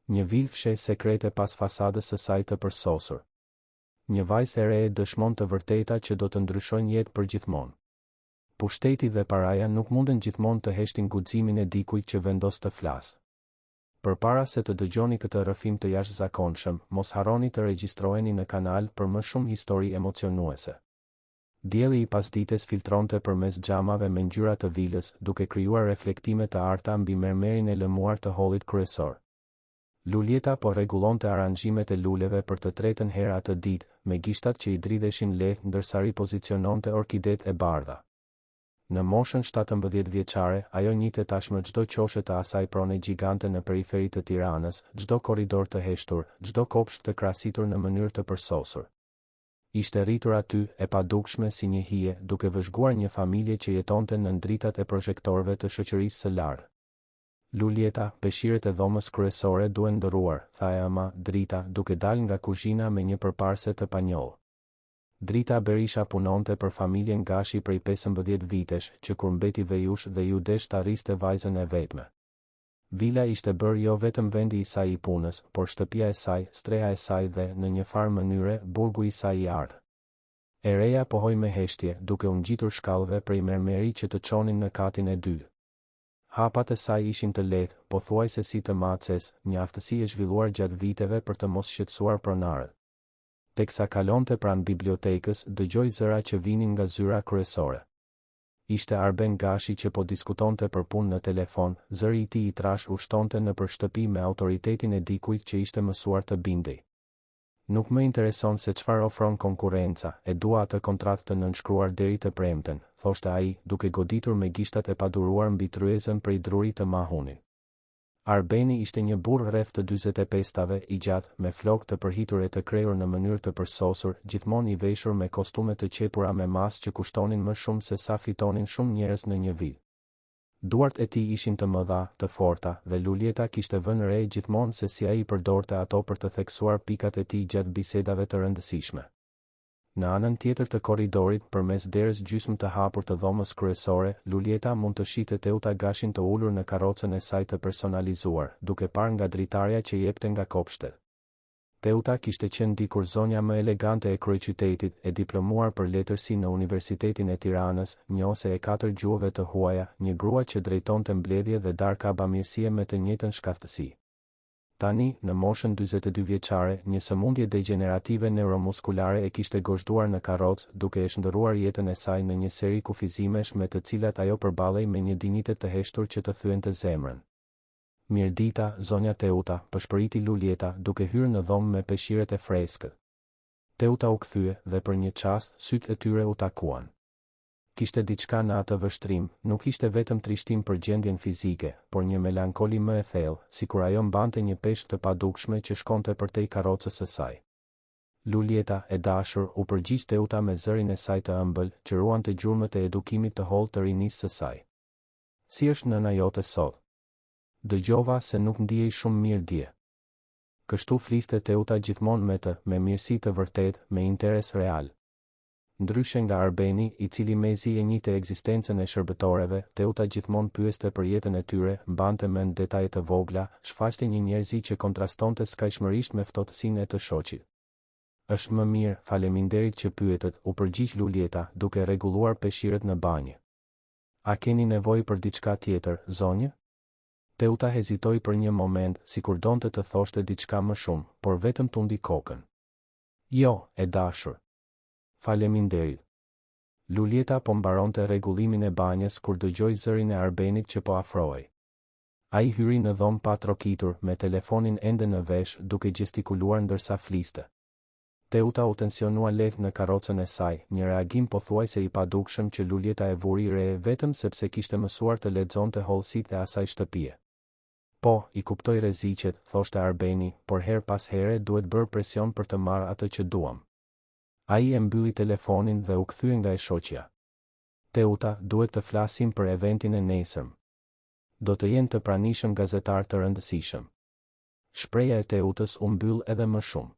Një vilë fsheh sekrete pas fasadës së saj të përsosur. Një vajzë e re dëshmon të vërteta që do të ndryshojnë jetë përgjithmonë. Pushteti dhe paraja nuk munden gjithmonë të heshtin guximin e dikujt që vendos të flasë. Përpara se të dëgjoni këtë rrëfim të jashtëzakonshëm, mos harroni të regjistroheni në kanal për më shumë histori emocionuese. Dielli i pasdites filtronte përmes xhamave me ngjyra të vilës, duke krijuar reflektime të arta mbi mermerin e lëmuar të hollit kryesor. Luljeta po rregullonte aranzhimet e luleve për të tretën herë atë ditë, me gishtat që i dridheshin lehtë ndërsa ripoziciononte orkidetë e bardha. Në moshën 17 vjeçare, ajo njihte tashmë çdo qoshe të asaj prone gjigante në periferi të Tiranës, çdo korridor të heshtur, çdo kopsht të krasitur në mënyrë të përsosur. Ishte rritur aty, e padukshme si një hije, duke vëzhguar një familje që jetonte nën dritat e prozhektorëve të shoqërisë së lartë. Luljeta, peshqirët e dhomës kryesore duhen ndërruar, tha e ëma, Drita, duke dalë nga kuzhina me një përparëse të panjollë. Drita Berisha punonte për familjen Gashi prej 15 vitesh, që kur mbeti vejushë dhe iu desh ta rriste vajzën e vetme. Vila ishte bërë jo vetëm vendi i saj i punës, por shtëpia e saj, streha e saj dhe, në një farë mënyre, burgu i saj i artë. E reja pohoi me heshtje, duke u ngjitur shkallëve prej mermeri që të çonin në katin e dytë. Hapat e saj ishin të lehtë, pothuajse si të maces, një aftësi e zhvilluar gjatë viteve për të mos shqetësuar pronarët. Teksa kalonte pranë bibliotekës, dëgjoi zëra që vinin nga zyra kryesore. Ishte Arben Gashi që po diskutonte për punë në telefon, zëri i tij i trashë ushtonte nëpër shtëpi me autoritetin e dikujt që ishte mësuar të bindej. Nuk më intereson se çfarë ofron konkurrenca, e dua atë kontratë të nënshkruar deri të premten, thoshte ai, duke goditur me gishtat e paduruar mbi tryezën prej druri të mahunit. Arbeni ishte një burrë rreth të 45-tave, i gjatë, me flokë të përhitur e të krehur në mënyrë të përsosur, gjithmonë i veshur me kostume të qepura me masë që kushtonin më shumë se sa fitonin shumë njerëz në një vit. Duart e tij ishin të mëdha, të forta, dhe Luljeta kishte vënë re gjithmonë se si ai i përdorte ato për të theksuar pikat e tij gjatë bisedave të rëndësishme. Në anën tjetër të korridorit, përmes derës gjysmë të hapur të dhomës kryesore, Luljeta mund të shihte Teuta Gashin të ulur në karrocën e saj të personalizuar, duke parë nga dritarja që jepte nga kopshtet. Teuta kishte qenë dikur zonja më elegante e kryeqytetit, e diplomuar për letërsi në Universitetin e Tiranës, njohëse e katër gjuhëve të huaja, një grua që drejtonte mbledhje dhe darka bamirësie me të njëjtën shkathtësi. Tani, në moshën 42 vjeçare, një sëmundje degjenerative neuromuskulare e kishte gozhduar në karrocë, duke e shndërruar jetën e saj në një seri kufizimesh me të cilat ajo përballej me një dinjitet të heshtur që të thyente zemrën. Mirëdita, zonja Teuta, pëshpëriti Luljeta, duke hyrë në dhomë me peshqirët e freskët. Teuta u kthye, dhe për një çast, sytë e tyre u takuan. Kishte diçka në atë vështrim, nuk ishte vetëm trishtim për gjendjen fizike, por një melankoli më e thellë, sikur ajo mbante një peshë të padukshme që shkonte përtej karrocës së saj. Luljeta, e dashur, u përgjigj Teuta me zërin e saj të ëmbël, që ruante gjurmët e edukimit të hollë të rinisë së saj. Si është nëna jote sot? Dëgjova se nuk ndihej shumë mirë dje. Kështu fliste Teuta gjithmonë me të, me mirësi të vërtetë, me interes real. Ndryshe nga Arbeni, i cili mezi e njihte ekzistencën e shërbëtoreve, Teuta gjithmonë pyeste për jetën e tyre, mbante mend detaje të vogla, shfaqte një njerëzi që kontrastonte skajshmërisht me ftohtësinë e të shoqit. Është më mirë, faleminderit që pyetët, u përgjigj Luljeta, duke rregulluar peshqirët në banjë. A keni nevojë për diçka tjetër, zonjë? Teuta hezitoi për një moment, sikur donte të thoshte diçka më shumë, por vetëm tundi kokën. Jo, e dashur. Faleminderit. Luljeta po mbaronte rregullimin e banjës kur dëgjoi zërin e Arbenit që po afrohej. Ai hyri në dhomë pa trokitur, me telefonin ende në vesh, duke gjestikuluar ndërsa fliste. Teuta u tensionua lehtë në karrocën e saj, një reagim pothuajse i padukshëm që Luljeta e vuri re vetëm sepse kishte mësuar të lexonte hollësitë e asaj shtëpie. Po, i kuptoj rreziqet, thoshte Arbeni, por herë pas here duhet bërë presion për të marrë atë që duam. Ai e mbylli telefonin dhe u kthye nga e shoqja. Teuta, duhet të flasim për eventin e nesërm. Do të jenë të pranishëm gazetarë të rëndësishëm. Shprehja e Teutës u mbyll edhe më shumë.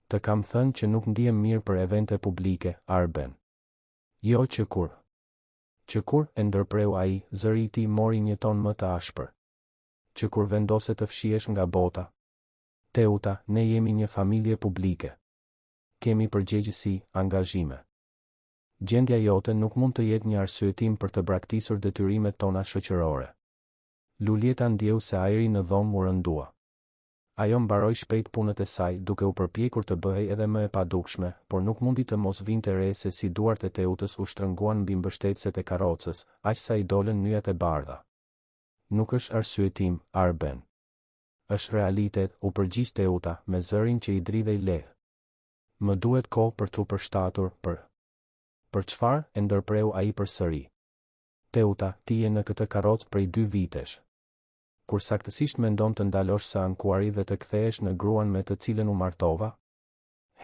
Të kam thënë që nuk ndihem mirë për evente publike, Arben. Jo që kur. Që kur, e ndërpreu ai, zëri i tij mori një ton më të ashpër. Që kur vendose të fshihesh nga bota. Teuta, ne jemi një familje publike. Kemi përgjegjësi, angazhime. Gjendja jote nuk mund të jetë një arsyetim për të braktisur detyrimet tona shoqërore. Luljeta ndjeu se ajri në dhomë u rëndua. Ajo mbaroi shpejt punët e saj, duke u përpjekur të bëhej edhe më e padukshme, por nuk mundi të mos vinte re se si duart e Teutës u shtrënguan mbi mbështetëset e karrocës, aq sa i dolën nyjat e bardha. Nuk është arsyetim, Arben. Është realitet, u përgjigj Teuta, me zërin që i dridhej lehtë. Më duhet kohë për t'u përshtatur, për. Për çfarë? e ndërpreu ai përsëri. Teuta, ti je në këtë karrocë prej dy vitesh. Kur saktësisht mendon të ndalosh së ankuari dhe të kthehesh në gruan me të cilën u martova?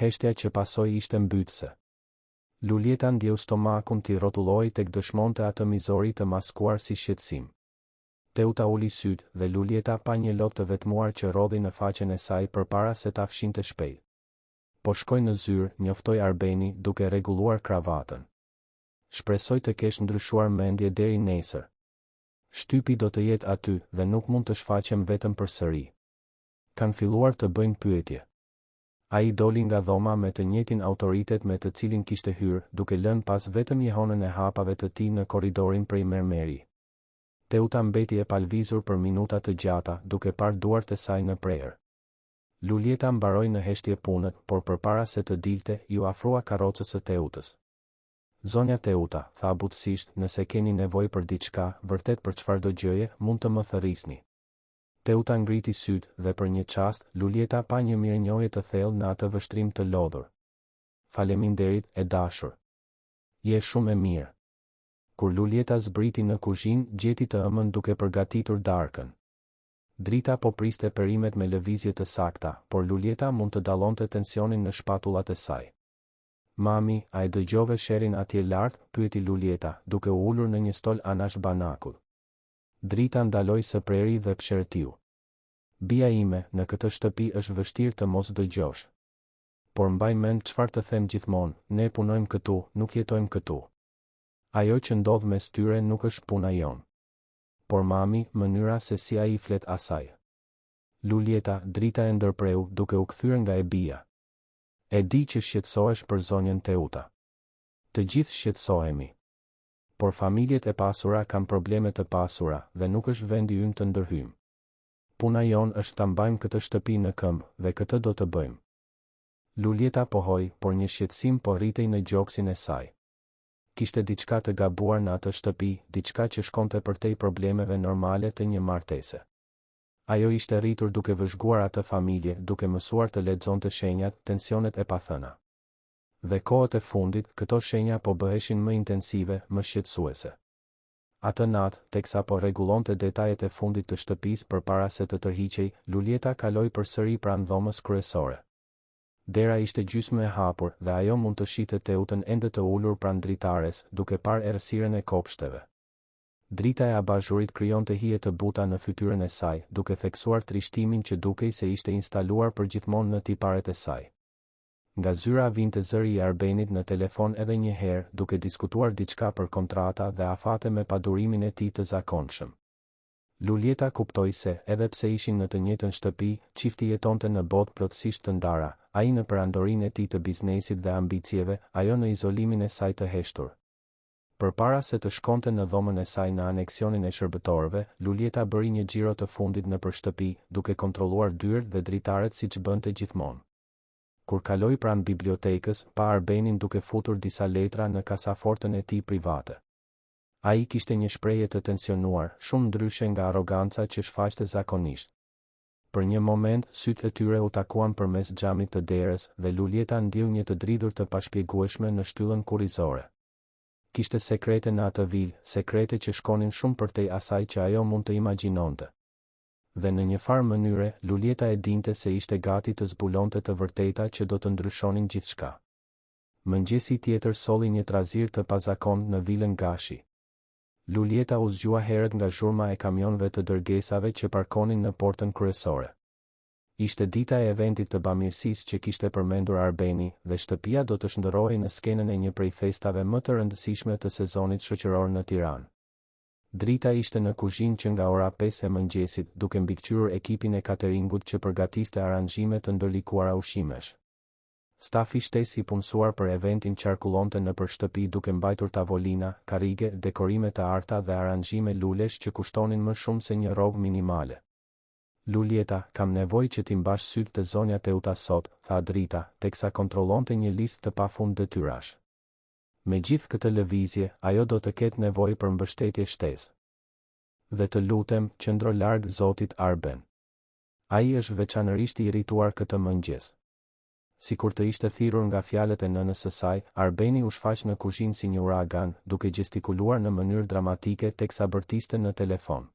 Heshtja që pasoi ishte mbytëse. Luljeta ndjeu stomakun t'i rrotullohej tek dëshmonte atë mizori të maskuar si shqetësim. Teuta uli sytë, dhe Luljeta pa një lot të vetmuar që rrodhi në faqen e saj përpara se ta fshinte shpejt. Po shkoj në zyrë, njoftoi Arbeni, duke rregulluar kravatën. Shpresoj të kesh ndryshuar mendje deri nesër. Shtypi do të jetë aty dhe nuk mund të shfaqem vetëm përsëri. Kanë filluar të bëjnë pyetje. Ai doli nga dhoma me të njëjtin autoritet me të cilin kishte hyrë, duke lënë pas vetëm jehonën e hapave të tij në korridorin prej mermeri. Teuta mbeti e palëvizur për minuta të gjata, duke parë duart e saj në prehër. Luljeta mbaroi në heshtje punët, por përpara se të dilte, iu afrua karrocës së Teutës. Zonja Teuta, tha butësisht, nëse keni nevojë për diçka, vërtet për çfarëdo gjëje, mund të më thërrisni. Teuta ngriti sytë, dhe për një çast, Luljeta pa një mirënjohje të thellë në atë vështrim të lodhur. Faleminderit, e dashur. Je shumë e mirë. Kur Luljeta zbriti në kuzhinë, gjeti të ëmën duke përgatitur darkën. Drita po priste perimet me lëvizje të sakta, por Luljeta mund të dallonte tensionin në shpatullat e saj. Mami, a e dëgjove sherrin atje lart? pyeti Luljeta, duke u ulur në një stol anash banakut. Drita ndaloi së preri dhe psherëtiu. Bija ime, në këtë shtëpi është vështirë të mos dëgjosh. Por mbaj mend çfarë të them gjithmonë, ne punojmë këtu, nuk jetojmë këtu. Ajo që ndodh mes tyre nuk është puna jonë. Por mami, mënyra se si ai i flet asaj. Luljeta, Drita e ndërpreu, duke u kthyer nga e bija. E di që shqetësohesh për zonjën Teuta. Të gjithë shqetësohemi. Por familjet e pasura kanë probleme të pasura dhe nuk është vendi ynë të ndërhyjmë. Puna jonë është ta mbajmë këtë shtëpi në këmbë dhe këtë do të bëjmë. Luljeta pohoi, por një shqetësim po rritej në gjoksin e saj. Kishte diçka të gabuar në atë shtëpi, diçka që shkonte përtej problemeve normale të një martese. Ajo ishte rritur duke vëzhguar atë familje, duke mësuar të lexonte shenjat, tensionet e pathëna. Dhe kohët e fundit, këto shenja po bëheshin më intensive, më shqetësuese. Atë natë, teksa po rregullonte detajet e fundit të shtëpisë përpara se të tërhiqej, Luljeta kaloi përsëri pranë dhomës kryesore. Dera ishte gjysmë e hapur dhe ajo mund të shihte Teutën ende të ulur pranë dritares, duke parë errësirën e kopshteve. Drita e abazhurit krijonte hije të buta në fytyrën e saj, duke theksuar trishtimin që dukej se ishte instaluar përgjithmonë në tiparet e saj. Nga zyra vinte zëri i Arbenit në telefon edhe një herë, duke diskutuar diçka për kontrata dhe afate me padurimin e tij të zakonshëm. Luljeta kuptoi se, edhe pse ishin në të njëjtën shtëpi, çifti jetonte në botë plotësisht të ndara, ai në perandorinë e tij të biznesit dhe ambicieve, ajo në izolimin e saj të heshtur. Përpara se të shkonte në dhomën e saj në aneksionin e shërbëtorëve, Luljeta bëri një xhiro të fundit nëpër shtëpi, duke kontrolluar dyert dhe dritaret siç bënte gjithmonë. Kur kaloi pranë bibliotekës, pa Arbenin duke futur disa letra në kasafortën e tij private. Ai kishte një shprehje të tensionuar, shumë ndryshe nga arroganca që shfaqte zakonisht. Për një moment, sytë e tyre u takuan përmes xhamit të derës dhe Luljeta ndjeu një të dridhur të pashpjegueshme në shtyllën kurrizore. Kishte sekrete në atë vilë, sekrete që shkonin shumë përtej asaj që ajo mund të imagjinonte. Dhe në një farë mënyre, Luljeta e dinte se ishte gati të zbulonte të vërteta që do të ndryshonin gjithçka. Mëngjesi tjetër solli një trazirë të pazakontë në vilën Gashi. Luljeta u zgjua herët nga zhurma e kamionëve të dërgesave që parkonin në portën kryesore. Ishte dita e eventit të bamirësisë që kishte përmendur Arbeni, dhe shtëpia do të shndërrohej në skenën e një prej festave më të rëndësishme të sezonit shoqëror në Tiranë. Drita ishte në kuzhinë që nga ora 5 e mëngjesit, duke mbikëqyrur ekipin e kateringut që përgatiste aranzhime të ndërlikuara ushqimesh. Stafi shtesë i punësuar për eventin qarkullonte nëpër shtëpi duke mbajtur tavolina, karrige, dekorime të arta dhe aranzhime lulesh që kushtonin më shumë se një rrogë minimale. Luljeta, kam nevojë që t'i mbash sytë te zonja Teuta sot, tha Drita, teksa kontrollonte një listë të pafund detyrash. Me gjithë këtë lëvizje, ajo do të ketë nevojë për mbështetje shtesë. Dhe të lutem, qëndro larg zotit Arben. Ai është veçanërisht i irrituar këtë mëngjes. Sikur të ishte thirrur nga fjalët e nënës së saj, Arbeni u shfaq në kuzhinë si një uragan, duke gjestikuluar në mënyrë dramatike teksa bërtiste në telefon.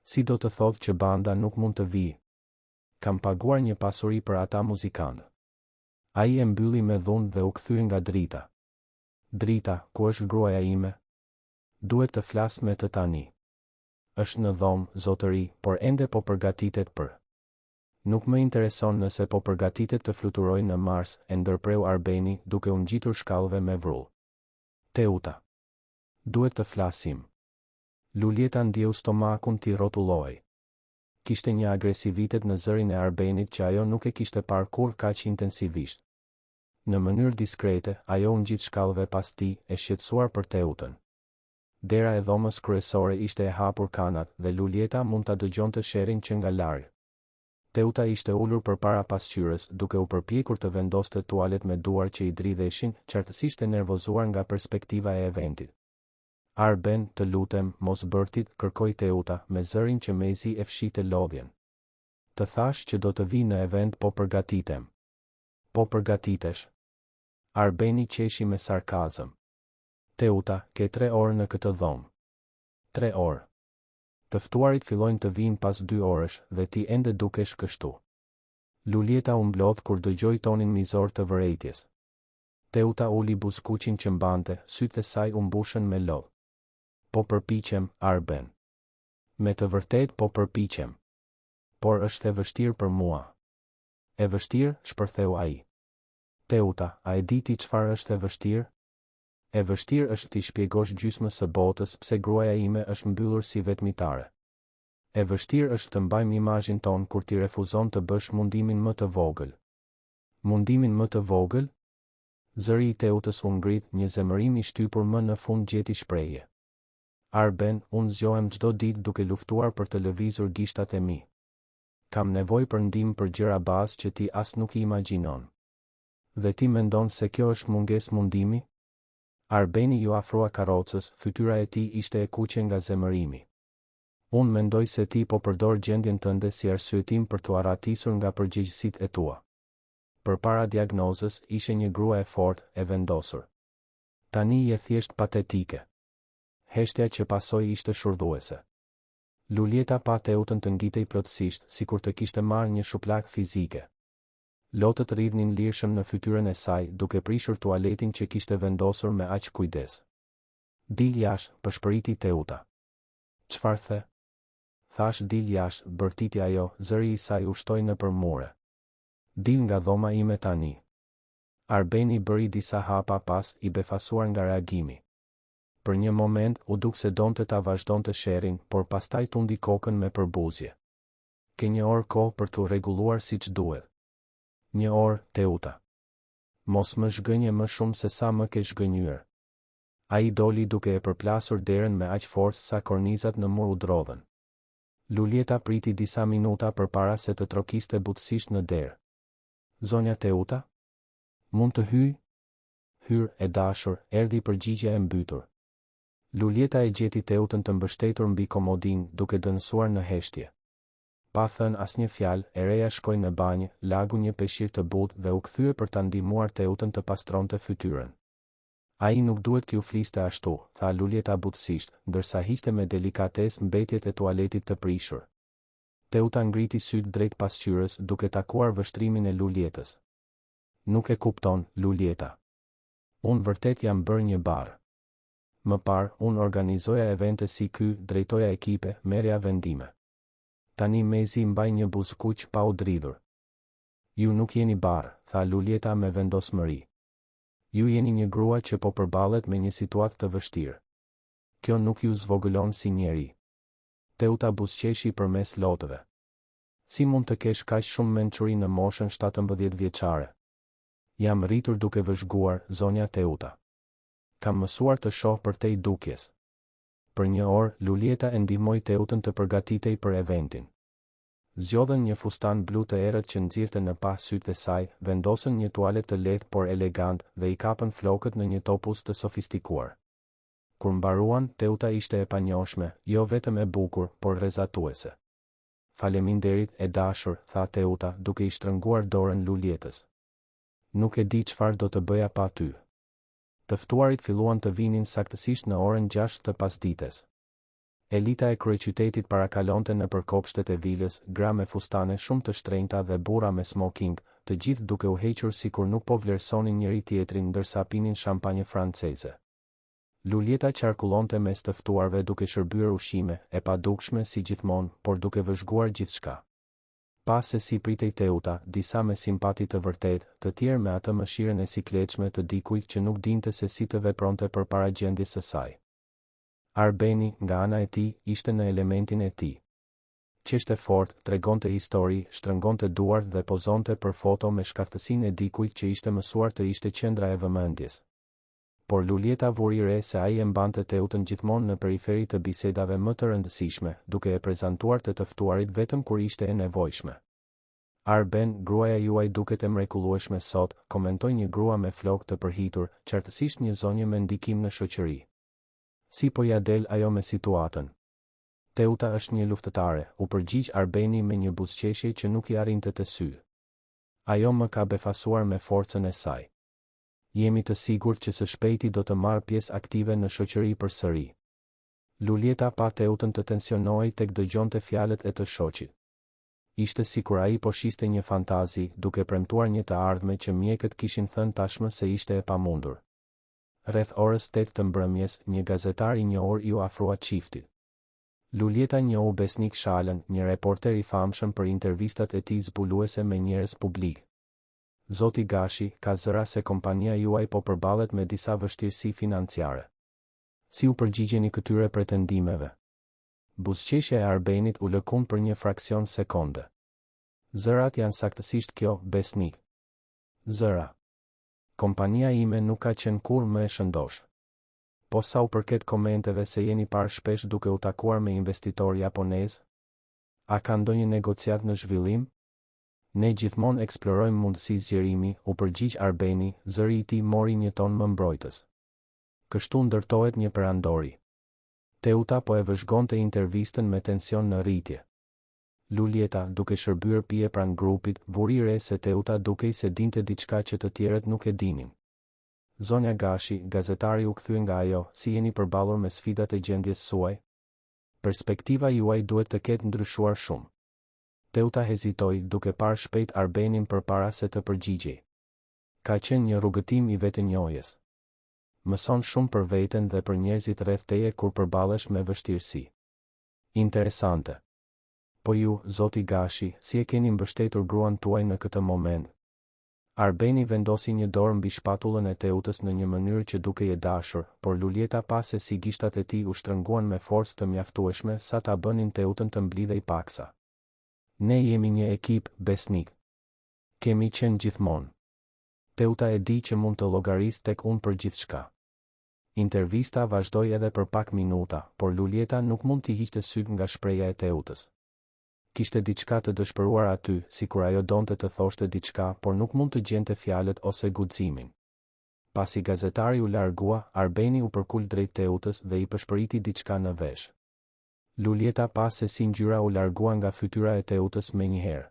Si do të thotë që banda nuk mund të vijë? Kam paguar një pasuri për ata muzikantë. Ai e mbylli me dhunë dhe u kthye nga Drita. Drita, ku është gruaja ime? Duhet të flas me të tani. Është në dhomë, zotëri, por ende po përgatitet për. Nuk më intereson nëse po përgatitet të fluturojë në Mars, e ndërpreu Arbeni, duke u ngjitur shkallëve me vrull. Teuta. Duhet të flasim. Luljeta ndjeu stomakun t'i rrotullohej. Kishte një agresivitet në zërin e Arbenit që ajo nuk e kishte parë kurrë kaq intensivisht. Në mënyrë diskrete, ajo u ngjit shkallëve pas tij, e shqetësuar për Teutën. Dera e dhomës kryesore ishte e hapur kanat dhe Luljeta mund ta dëgjonte sherrin që nga larg. Teuta ishte ulur përpara pasqyrës, duke u përpjekur të vendoste tualet me duar që i dridheshin, qartësisht e nervozuar nga perspektiva e eventit. Arben, të lutem, mos bërtit, kërkoi Teuta, me zërin që mezi e fshihte lodhjen. Të thashë që do të vij në event po përgatitem. Po përgatitesh? Arbeni qeshi me sarkazëm. Teuta, ke tre orë në këtë dhomë. Tre orë. Të ftuarit fillojnë të vijnë pas dy orësh, dhe ti ende dukesh kështu. Luljeta u mblodh kur dëgjoi tonin mizor të vërejtjes. Teuta uli buzëkuqin që mbante, sytë e saj u mbushën me lot. Po përpiqem, Arben. Me të vërtetë po përpiqem. Por është e vështirë për mua. E vështirë, shpërtheu ai. Teuta, a e di ti çfarë është e vështirë? E vështirë është t'i shpjegosh gjysmës së botës pse gruaja ime është mbyllur si vetmitare. E vështirë është të mbajmë imazhin tonë kur ti refuzon të bësh mundimin më të vogël. Mundimin më të vogël? Zëri i Teutës u ngrit, një zemërim i shtypur më në fund gjeti shprehje. Arben, unë zgjohem çdo ditë duke luftuar për të lëvizur gishtat e mi. Kam nevojë për ndihmë për gjëra bazë që ti as nuk i imagjinon. Dhe ti mendon se kjo është mungesë mundimi? Arbeni iu afrua karrocës, fytyra e tij ishte e kuqe nga zemërimi. Unë mendoj se ti po përdor gjendjen tënde si arsyetim për t'u arratisur nga përgjegjësitë e tua. Përpara diagnozës, ishe një grua e fortë, e vendosur. Tani je thjesht patetike. Heshtja që pasoi ishte shurdhuese. Luljeta pa Teutën të ngjitej plotësisht, sikur të kishte marrë një shuplakë fizike. Lotët rridhnin lirshëm në fytyrën e saj, duke prishur tualetin që kishte vendosur me aq kujdes. Dil jashtë, pëshpëriti Teuta. Çfarë the? Thashë dil jashtë, bërtiti ajo, zëri i saj ushtoi nëpër mure. Dil nga dhoma ime tani. Arbeni bëri disa hapa pas, i befasuar nga reagimi. Për një moment, u duk se donte ta vazhdonte sherrin, por pastaj tundi kokën me përbuzje. Ke një orë kohë për t'u rregulluar siç duhet. Një orë, Teuta. Mos më zhgënje më shumë se sa më ke zhgënjyer. Ai doli duke e përplasur derën me aq forcë sa kornizat në mur u drodhën. Luljeta priti disa minuta përpara se të trokiste butësisht në derë. Zonja Teuta? Mund të hyj? Hyr, e dashur, erdhi përgjigja e mbytur. Luljeta e gjeti Teutën të mbështetur mbi komodinë, duke dënësuar në heshtje. Pa thënë asnjë fjalë, e reja shkoi në banjë, lagu një peshqir të butë dhe u kthye për ta ndihmuar Teutën të pastronte fytyrën. Ai nuk duhet t'ju fliste ashtu, tha Luljeta butësisht, ndërsa hiqte me delikatesë mbetjet e tualetit të prishur. Teuta ngriti sytë drejt pasqyrës, duke takuar vështrimin e Luljetës. Nuk e kupton, Luljeta. Unë vërtet jam bërë një barrë. Më parë, unë organizoja evente si ky, drejtoja ekipe, merrja vendime. Tani mezi mbaj një buzëkuq pa u dridhur. Ju nuk jeni barrë, tha Luljeta me vendosmëri. Ju jeni një grua që po përballet me një situatë të vështirë. Kjo nuk ju zvogëlon si njeri. Teuta buzëqeshi përmes lotëve. Si mund të kesh kaq shumë mençuri në moshën 17 vjeçare? Jam rritur duke vëzhguar, zonja Teuta. Kam mësuar të shoh përtej dukjes. Për një orë, Luljeta e ndihmoi Teutën të përgatitej për eventin. Zgjodhën një fustan blu të errët që nxirrte në pah sytë e saj, vendosën një tualet të lehtë por elegant dhe i kapën flokët në një topuz të sofistikuar. Kur mbaruan, Teuta ishte e panjohshme, jo vetëm e bukur, por rrezatuese. Faleminderit, e dashur, tha Teuta, duke i shtrënguar dorën Luljetës. Nuk e di çfarë do të bëja pa ty. Të ftuarit filluan të vinin saktësisht në orën 6 të pasdites. Elita e kryeqytetit parakalonte nëpër kopshtet e vilës, gra me fustane shumë të shtrenjta dhe burra me smoking, të gjithë duke u hequr sikur nuk po vlerësonin njëri-tjetrin ndërsa pinin shampanjë franceze. Luljeta qarkullonte mes të ftuarve duke shërbyer ushqime, e padukshme si gjithmonë, por duke vëzhguar gjithçka. Pa se si pritej Teuta, disa me simpati të vërtetë, të tjerë me atë mëshirën e sikletshme të dikujt që nuk dinte se si të vepronte përpara gjendjes së saj. Arbeni, nga ana e tij, ishte në elementin e tij. Qeshte fort, tregonte histori, shtrëngonte duart dhe pozonte për foto me shkathtësinë e dikujt që ishte mësuar të ishte qendra e vëmendjes. Por Luljeta vuri re se ai e mbante Teutën gjithmonë në periferi të bisedave më të rëndësishme, duke e prezantuar te të ftuarit vetëm kur ishte e nevojshme. Arben, gruaja juaj duket e mrekullueshme sot, komentoi një grua me flokë të përhitur, qartësisht një zonjë me ndikim në shoqëri. Si po ia del ajo me situatën? Teuta është një luftëtare, u përgjigj Arbeni me një buzëqeshje që nuk i arrinte te sytë. Ajo më ka befasuar me forcën e saj. Jemi të sigurt që së shpejti do të marrë pjesë aktive në shoqëri përsëri. Luljeta pa Teutën të tensionohej tek dëgjonte fjalët e të shoqit. Ishte sikur ai po shiste një fantazi, duke premtuar një të ardhme që mjekët kishin thënë tashmë se ishte e pamundur. Rreth orës 8 të mbrëmjes, një gazetar i njohur iu afrua çiftit. Luljeta njohu Besnik Shalën, një reporter i famshëm për intervistat e tij zbuluese me njerëz publikë. Zoti Gashi, ka zëra se kompania juaj po përballet me disa vështirësi financiare. Si u përgjigjeni këtyre pretendimeve? Buzëqeshja e Arbenit u lëkund për një fraksion sekonde. Zërat janë saktësisht kjo, Besnik. Zëra. Kompania ime nuk ka qenë kurrë më e shëndoshë. Po sa u përket komenteve se jeni parë shpesh duke u takuar me investitorë japonezë? A ka ndonjë negociatë në zhvillim? Ne gjithmonë eksplorojmë mundësi zgjerimi, u përgjigj Arbeni, zëri i tij mori një ton më mbrojtës. Kështu ndërtohet një perandori. Teuta po e vëzhgonte intervistën me tension në rritje. Luljeta, duke shërbyer pije pranë grupit, vuri re se Teuta dukej se dinte diçka që të tjerët nuk e dinin. Zonja Gashi, gazetari u kthye nga ajo, si jeni përballur me sfidat e gjendjes suaj? Perspektiva juaj duhet të ketë ndryshuar shumë. Teuta hezitoi, duke parë shpejt Arbenin përpara se të përgjigjej. Ka qenë një rrugëtim i vetënjohjes. Mëson shumë për veten dhe për njerëzit rreth teje kur përballesh me vështirësi. Interesante. Po ju, zoti Gashi, si e keni mbështetur gruan tuaj në këtë moment? Arbeni vendosi një dorë mbi shpatullën e Teutës në një mënyrë që dukej e dashur, por Luljeta pa se si gishtat e tij u shtrënguan me forcë të mjaftueshme sa ta bënin Teutën të mblidhej paksa. Ne jemi një ekip, Besnik. Kemi qenë gjithmonë. Teuta e di që mund të llogarisë tek unë për gjithçka. Intervista vazhdoi edhe për pak minuta, por Luljeta nuk mund t'i hiqte sytë nga shprehja e Teutës. Kishte diçka të dëshpëruar aty, sikur ajo donte të thoshte diçka, por nuk mund të gjente fjalët ose guximin. Pasi gazetari u largua, Arbeni u përkul drejt Teutës dhe i pëshpëriti diçka në vesh. Luljeta pa se si ngjyra u largua nga fytyra e Teutës menjëherë.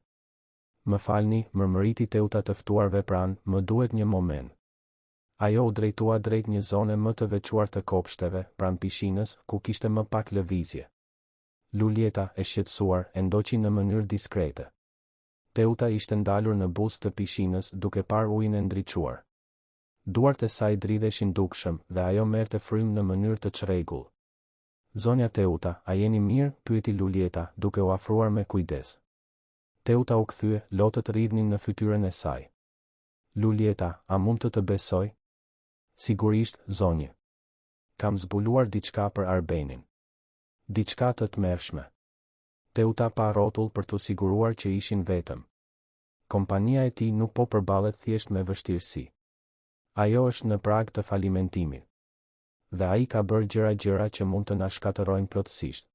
Më falni, mërmëriti Teuta të ftuarve pranë, më duhet një moment. Ajo u drejtua drejt një zone më të veçuar të kopshteve, pranë pishinës, ku kishte më pak lëvizje. Luljeta, e shqetësuar, e ndoqi në mënyrë diskrete. Teuta ishte ndalur në buzë të pishinës, duke parë ujin e ndriçuar. Duart e saj dridheshin dukshëm, dhe ajo merrte frymë në mënyrë të çrregullt. Zonja Teuta, a jeni mirë? pyeti Luljeta, duke u afruar me kujdes. Teuta u kthye, lotët rridhnin në fytyrën e saj. Luljeta, a mund të të besoj? Sigurisht, zonjë. Kam zbuluar diçka për Arbenin. Diçka të tmerrshme. Teuta pa rrotull për t'u siguruar që ishin vetëm. Kompania e tij nuk po përballet thjesht me vështirësi. Ajo është në prag të falimentimit. Dhe ai ka bërë gjëra gjëra që mund të na shkatërrojnë plotësisht.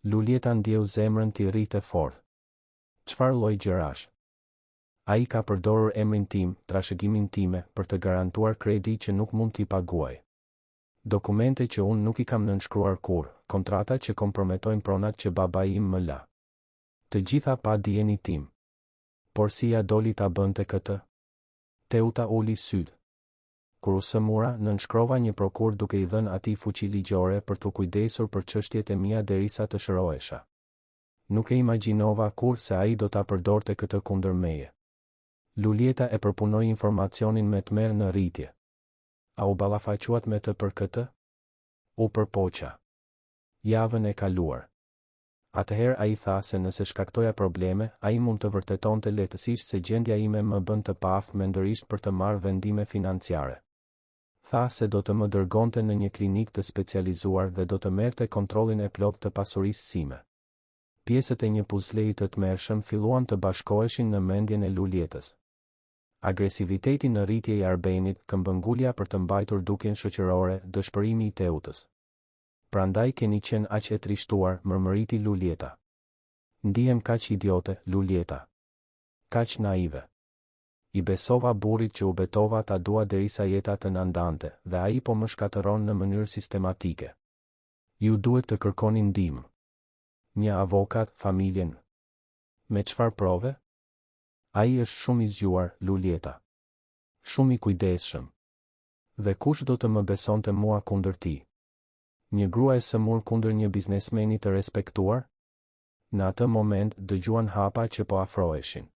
Luljeta ndjeu zemrën t'i rrihte fort. Çfarë lloj gjërash? Ai ka përdorur emrin tim, trashëgiminë time, për të garantuar kredi që nuk mund t'i paguajë. Dokumente që unë nuk i kam nënshkruar kurrë, kontrata që komprometojnë pronat që babai im më la. Të gjitha pa dijeninë time. Por si ia doli ta bënte këtë? Teuta uli sytë. Kur u sëmura, nënshkrova një prokurë duke i dhënë atij fuqi ligjore për t'u kujdesur për çështjet e mia derisa të shërohesha. Nuk e imagjinova kurrë se ai do ta përdorte këtë kundër meje. Luljeta e përpunoi informacionin me tmerr në rritje. A u ballafaquat me të për këtë? U përpoqa. Javën e kaluar. Atëherë ai tha se nëse shkaktoja probleme, ai mund të vërtetonte lehtësisht se gjendja ime më bën të paaftë mendërisht për të marrë vendime financiare. Tha se do të më dërgonte në një klinikë të specializuar dhe do të merrte kontrollin e plotë të pasurisë sime. Pjesët e një puzleji të tmerrshëm filluan të bashkoheshin në mendjen e Luljetës. Agresiviteti në rritje i Arbenit, këmbëngulja për të mbajtur dukjen shoqërore, dëshpërimi i Teutës. Prandaj keni qenë aq e trishtuar, mërmëriti Luljeta. Ndihem kaq idiote, Luljeta. Kaq naive. I besova burrit që u betova ta dua derisa jeta të na ndante, dhe ai po më shkatërron në mënyrë sistematike. Ju duhet të kërkoni ndihmë. Një avokat, familjen. Me çfarë prove? Ai është shumë i zgjuar, Luljeta. Shumë i kujdesshëm. Dhe kush do të më besonte mua kundër tij? Një grua e sëmurë kundër një biznesmeni të respektuar? Në atë moment, dëgjuan hapa që po afroheshin.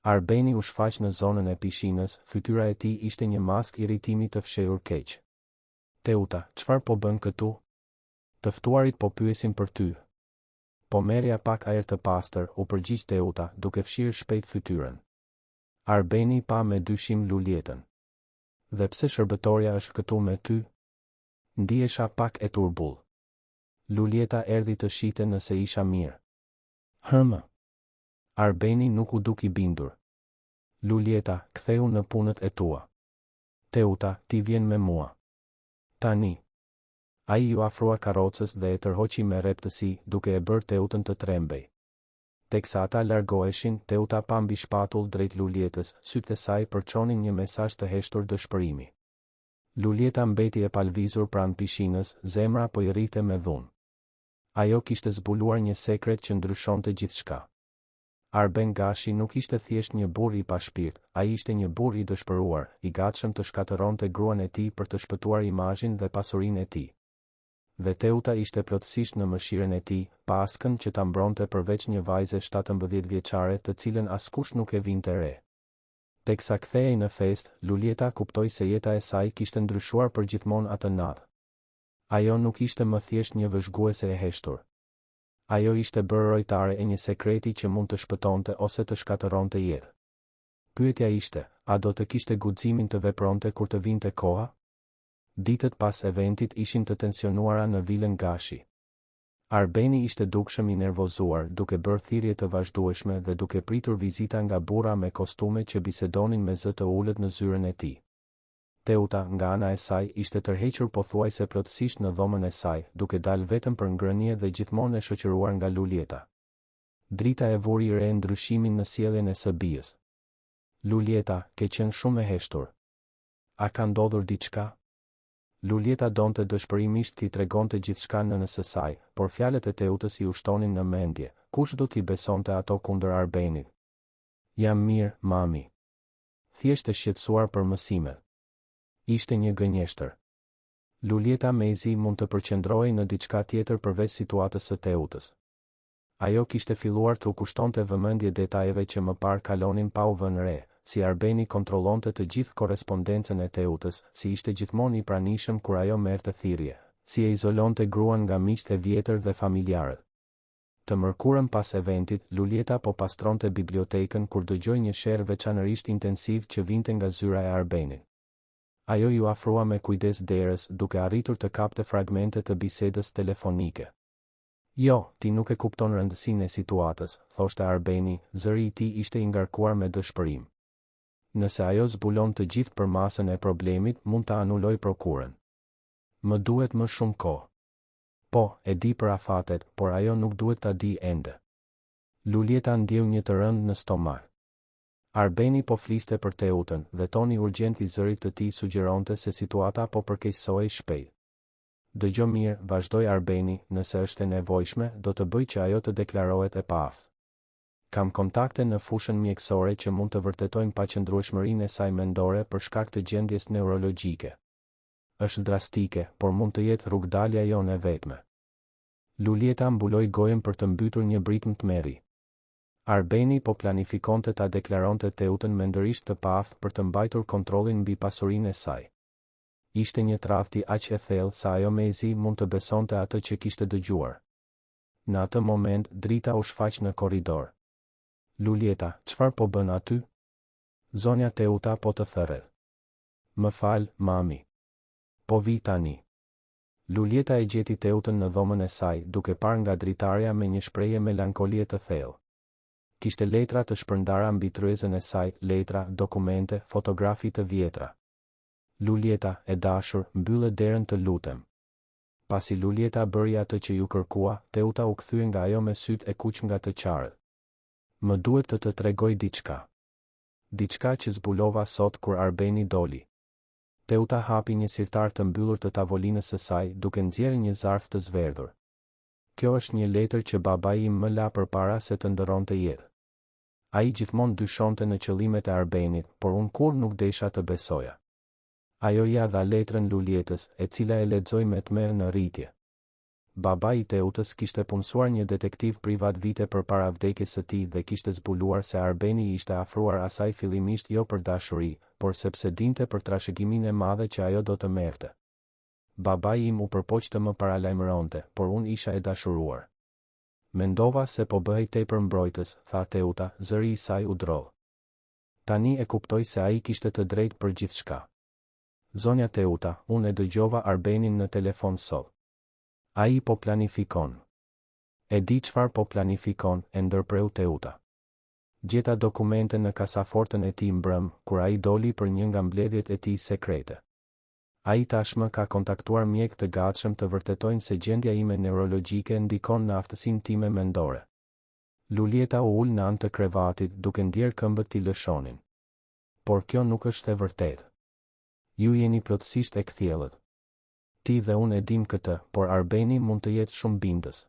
Arbeni u shfaq në zonën e pishinës, fytyra e tij ishte një maskë irritimi të fshehur keq. Teuta, çfarë po bën këtu? Të ftuarit po pyesin për ty. Po merrja pak ajër të pastër, u përgjigj Teuta, duke fshirë shpejt fytyrën. Arbeni pa me dyshim Luljetën. Dhe pse shërbëtorja është këtu me ty? Ndihesha pak e turbull. Luljeta erdhi të shihte nëse isha mirë. Hëmë. Arbeni nuk u duk i bindur. Luljeta, kthehu në punët e tua. Teuta, ti vjen me mua. Tani. Ai iu afrua karrocës dhe e tërhoqi me rreptësi, duke e bërë Teutën të trembej. Teksa ata largoheshin, Teuta pa mbi shpatull drejt Luljetës, sytë e saj përçonin një mesazh të heshtur dëshpërimi. Luljeta mbeti e palëvizur pranë pishinës, zemra po i rrihte me dhunë. Ajo kishte zbuluar një sekret që ndryshonte gjithçka. Arben Gashi nuk ishte thjesht një burrë i pashpirt, ai ishte një burrë i dëshpëruar, i gatshëm të shkatërronte gruan e tij për të shpëtuar imazhin dhe pasurinë e tij. Dhe Teuta ishte plotësisht në mëshirën e tij, pa askënd që ta mbronte përveç një vajze 17 vjeçare të cilën askush nuk e vinte re. Teksa kthehej në festë, Luljeta kuptoi se jeta e saj kishte ndryshuar përgjithmonë atë natë. Ajo nuk ishte më thjesht një vëzhguese e heshtur. Ajo ishte bërë rojtare e një sekreti që mund të shpëtonte ose të shkatërronte jetë. Pyetja ishte, a do të kishte guximin të vepronte kur të vinte koha? Ditët pas eventit ishin të tensionuara në vilën Gashi. Arbeni ishte dukshëm i nervozuar, duke bërë thirrje të vazhdueshme dhe duke pritur vizita nga burra me kostume që bisedonin me zë të ulët në zyrën e tij. Teuta, nga ana e saj, ishte tërhequr pothuajse plotësisht në dhomën e saj, duke dalë vetëm për ngrënie dhe gjithmonë e shoqëruar nga Luljeta. Drita e vuri re ndryshimin në sjelljen e së bijës. Luljeta, ke qenë shumë e heshtur. A ka ndodhur diçka? Luljeta donte dëshpërimisht t'i tregonte gjithçka nënës së saj, por fjalët e Teutës iu shtonin në mendje, kush do t'i besonte ato kundër Arbenit? Jam mirë, mami. Thjesht e shqetësuar për mësimet. Ishte një gënjeshtër. Luljeta mezi mund të përqendrohej në diçka tjetër përveç situatës së Teutës. Ajo kishte filluar t'u kushtonte vëmendje detajeve që më parë kalonin pa u vënë re, si Arbeni kontrollonte të gjithë korrespondencën e Teutës, si ishte gjithmonë i pranishëm kur ajo merrte thirrje, si e izolonte gruan nga miqtë e vjetër dhe familjarët. Të mërkurën pas eventit, Luljeta po pastronte bibliotekën kur dëgjoi një sherr veçanërisht intensiv që vinte nga zyra e Arbenit. Ajo iu afrua me kujdes derës, duke arritur të kapte fragmente të bisedës telefonike. Jo, ti nuk e kupton rëndësinë e situatës, thoshte Arbeni, zëri i tij ishte i ngarkuar me dëshpërim. Nëse ajo zbulon të gjithë përmasën e problemit, mund ta anulojë prokurën. Më duhet më shumë kohë. Po, e di për afatet, por ajo nuk duhet ta dijë ende. Luljeta ndjeu një të rëndë në stomak. Arbeni po fliste për Teutën, dhe toni urgjent i zërit të tij sugjeronte se situata po përkeqësohej shpejt. Dëgjo mirë, vazhdoi Arbeni, nëse është e nevojshme, do të bëj që ajo të deklarohet e paaftë. Kam kontakte në fushën mjekësore që mund të vërtetojnë paqëndrueshmërinë e saj mendore për shkak të gjendjes neurologjike. Është drastike, por mund të jetë rrugëdalja jonë e vetme. Luljeta mbuloi gojën për të mbytur një britmë tmerri. Arbeni po planifikonte ta deklaronte Teutën mendërisht të paaftë për të mbajtur kontrollin mbi pasurinë e saj. Ishte një tradhti aq e thellë sa ajo mezi mund të besonte atë që kishte dëgjuar. Në atë moment, drita u shfaq në korridor. Luljeta, çfarë po bën aty? Zonja Teuta po të thërret. Më fal, mami. Po vij tani. Luljeta e gjeti Teutën në dhomën e saj, duke parë nga dritarja me një shprehje melankolie të thellë. Kishte letra të shpërndara mbi tryezën e saj, letra, dokumente, fotografi të vjetra. Luljeta, e dashur, mbylle derën të lutem. Pasi Luljeta bëri atë që iu kërkua, Teuta u kthye nga ajo me sytë e kuq nga të qarët. Më duhet të të tregoj diçka. Diçka që zbulova sot kur Arbeni doli. Teuta hapi një sirtar të mbyllur të tavolinës së saj, duke nxjerrë një zarf të zverdhur. Kjo është një letër që babai im më la përpara se të ndërronte jetë. Ai gjithmonë dyshonte në qëllimet e Arbenit, por unë kurrë nuk desha të besoja. Ajo ia dha letrën Luljetës, e cila e lexoi me tmerr në rritje. Babai i Teutës kishte punësuar një detektiv privat vite përpara vdekjes së tij dhe kishte zbuluar se Arbeni i ishte afruar asaj fillimisht jo për dashuri, por sepse dinte për trashëgiminë e madhe që ajo do të merrte. Babai im u përpoq të më paralajmëronte, por unë isha e dashuruar. Mendova se po bëhej tepër mbrojtës, tha Teuta, zëri i saj u drodh. Tani e kuptoj se ai kishte të drejtë për gjithçka. Zonja Teuta, unë e dëgjova Arbenin në telefon sot. Ai po planifikon. E di çfarë po planifikon, e ndërpreu Teuta. Gjeta dokumente në kasafortën e tij mbrëmë, kur ai doli për një nga mbledhjet e tij sekrete. Ai tashmë ka kontaktuar mjekë të gatshëm të vërtetojnë se gjendja ime neurologjike ndikon në aftësinë time mendore. Luljeta u ul në anë të krevatit, duke ndjerë këmbët t'i lëshonin. Por kjo nuk është e vërtetë. Ju jeni plotësisht e kthjellët. Ti dhe unë e dimë këtë, por Arbeni mund të jetë shumë bindës.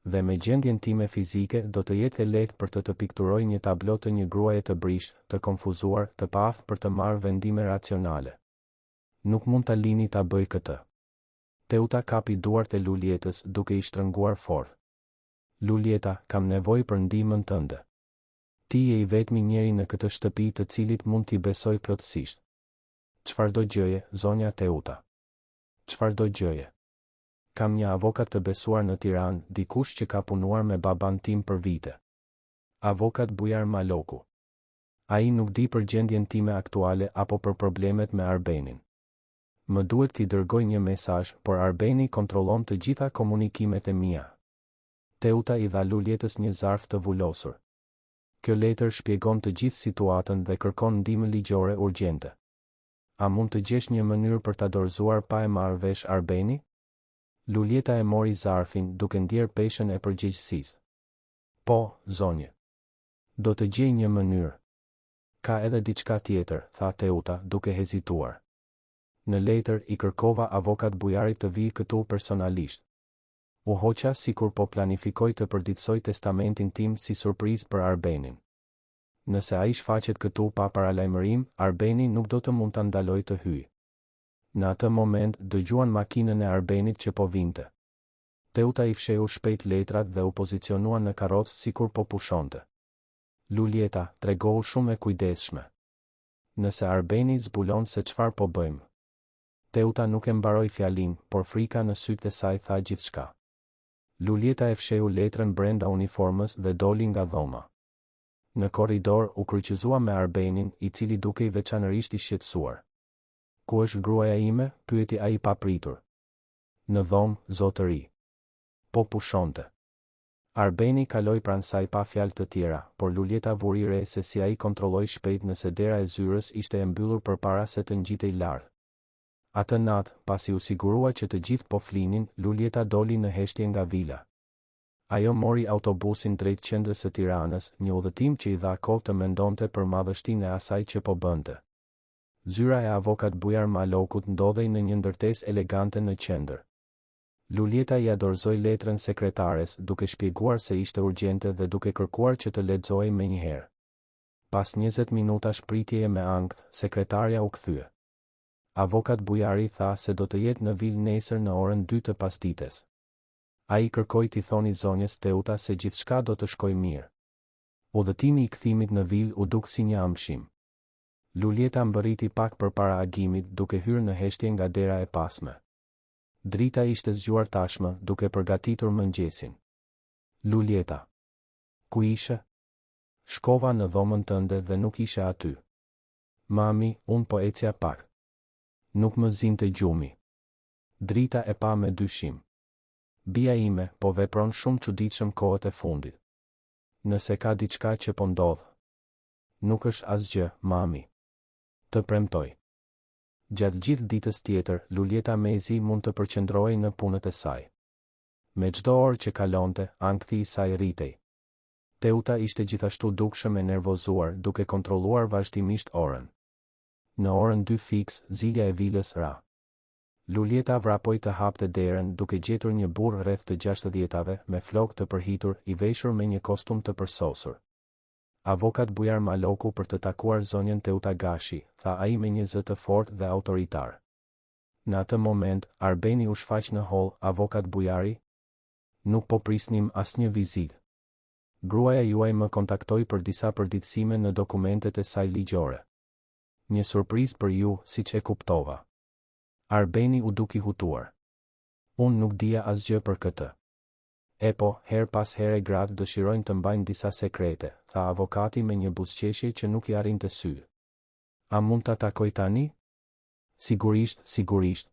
Dhe me gjendjen time fizike do të jetë e lehtë për të të pikturojë një tablo të një gruaje të brishtë, të konfuzuar, të paaftë për të marrë vendime racionale. Nuk mund ta lini ta bëjë këtë. Teuta kapi duart e Luljetës, duke i shtrënguar fort. Luljeta, kam nevojë për ndihmën tënde. Ti je i vetmi njeri në këtë shtëpi të cilit mund t'i besoj plotësisht. Çfarëdo gjëje, zonja Teuta. Çfarëdo gjëje. Kam një avokat të besuar në Tiranë, dikush që ka punuar me babanë tim për vite. Avokat Bujar Maloku. Ai nuk di për gjendjen time aktuale apo për problemet me Arbenin. Më duhet t'i dërgoj një mesazh, por Arbeni kontrollon të gjitha komunikimet e mia. Teuta i dha Luljetës një zarf të vulosur. Kjo letër shpjegon të gjithë situatën dhe kërkon ndihmë ligjore urgjente. A mund të gjesh një mënyrë për ta dorëzuar pa e marrë vesh Arbeni? Luljeta e mori zarfin, duke ndjerë peshën e përgjegjësisë. Po, zonjë. Do të gjej një mënyrë. Ka edhe diçka tjetër, tha Teuta, duke hezituar. Në letër, i kërkova avokat Bujarit të vijë këtu personalisht. U hoqa sikur po planifikoj të përditësoj testamentin tim si surprizë për Arbenin. Nëse ai shfaqet këtu pa paralajmërim, Arbeni nuk do të mund ta ndalojë të hyjë. Në atë moment, dëgjuan makinën e Arbenit që po vinte. Teuta i fshehu shpejt letrat dhe u pozicionua në karrocë sikur po pushonte. Luljeta, tregohu shumë e kujdesshme. Nëse Arbeni zbulon se çfarë po bëjmë. Teuta nuk e mbaroi fjalinë, por frika në sytë e saj tha gjithçka. Luljeta e fshehu letrën brenda uniformës dhe doli nga dhoma. Në korridor, u kryqëzua me Arbenin, i cili dukej veçanërisht i shqetësuar. Ku është gruaja ime? pyeti ai papritur. Në dhomë, zotëri. Po pushonte. Arbeni kaloi pranë saj pa fjalë të tjera, por Luljeta vuri re se si ai kontrolloi shpejt nëse dera e zyrës ishte e mbyllur përpara se të ngjitej lart. Atë natë, pasi u sigurua që të gjithë po flinin, Luljeta doli në heshtje nga vila. Ajo mori autobusin drejt qendrës së Tiranës, një udhëtim që i dha kohë të mendonte për madhështinë e asaj që po bënte. Zyra e avokat Bujar Malokut ndodhej në një ndërtesë elegante në qendër. Luljeta ia dorëzoi letrën sekretares, duke shpjeguar se ishte urgjente dhe duke kërkuar që të lexohej menjëherë. Pas 20 minutash pritjeje me ankth, sekretarja u kthye. Avokat Bujari tha se do të jetë në vilë nesër në orën 2 të pasdites. Ai kërkoi t'i thoni zonjës Teuta se gjithçka do të shkojë mirë. Udhëtimi i kthimit në vilë u duk si një amshim. Luljeta mbërriti pak përpara agimit, duke hyrë në heshtje nga dera e pasme. Drita ishte zgjuar tashmë, duke përgatitur mëngjesin. Luljeta. Ku ishe? Shkova në dhomën tënde dhe nuk ishe aty. Mami, unë po ecja pak. Nuk më zinte gjumi. Drita e pa me dyshim. Bija ime, po vepron shumë çuditshëm kohët e fundit. Nëse ka diçka që po ndodh. Nuk është asgjë, mami. Të premtoj. Gjatë gjithë ditës tjetër, Luljeta mezi mund të përqendrohej në punët e saj. Me çdo orë që kalonte, ankthi i saj rritej. Teuta ishte gjithashtu dukshëm e nervozuar, duke kontrolluar vazhdimisht orën. Në orën dy fiks, zilja e vilës ra. Luljeta vrapoi të hapte derën, duke gjetur një burrë rreth të gjashtëdhjetave, me flokë të përhitur, i veshur me një kostum të përsosur. Avokat Bujar Maloku për të takuar zonjën Teuta Gashi, tha ai me një zë të fortë dhe autoritar. Në atë moment, Arbeni u shfaq në holl, Avokat Bujari? Nuk po prisnim asnjë vizitë. Gruaja juaj më kontaktoi për disa përditësime në dokumentet e saj ligjore. Një surprizë për ju, siç e kuptova. Arbeni u duk i hutuar. Unë nuk dija asgjë për këtë. Epo, herë pas here gratë dëshirojnë të mbajnë disa sekrete, tha avokati me një buzëqeshje që nuk i arrinte sytë. A mund ta takoj tani? Sigurisht, sigurisht.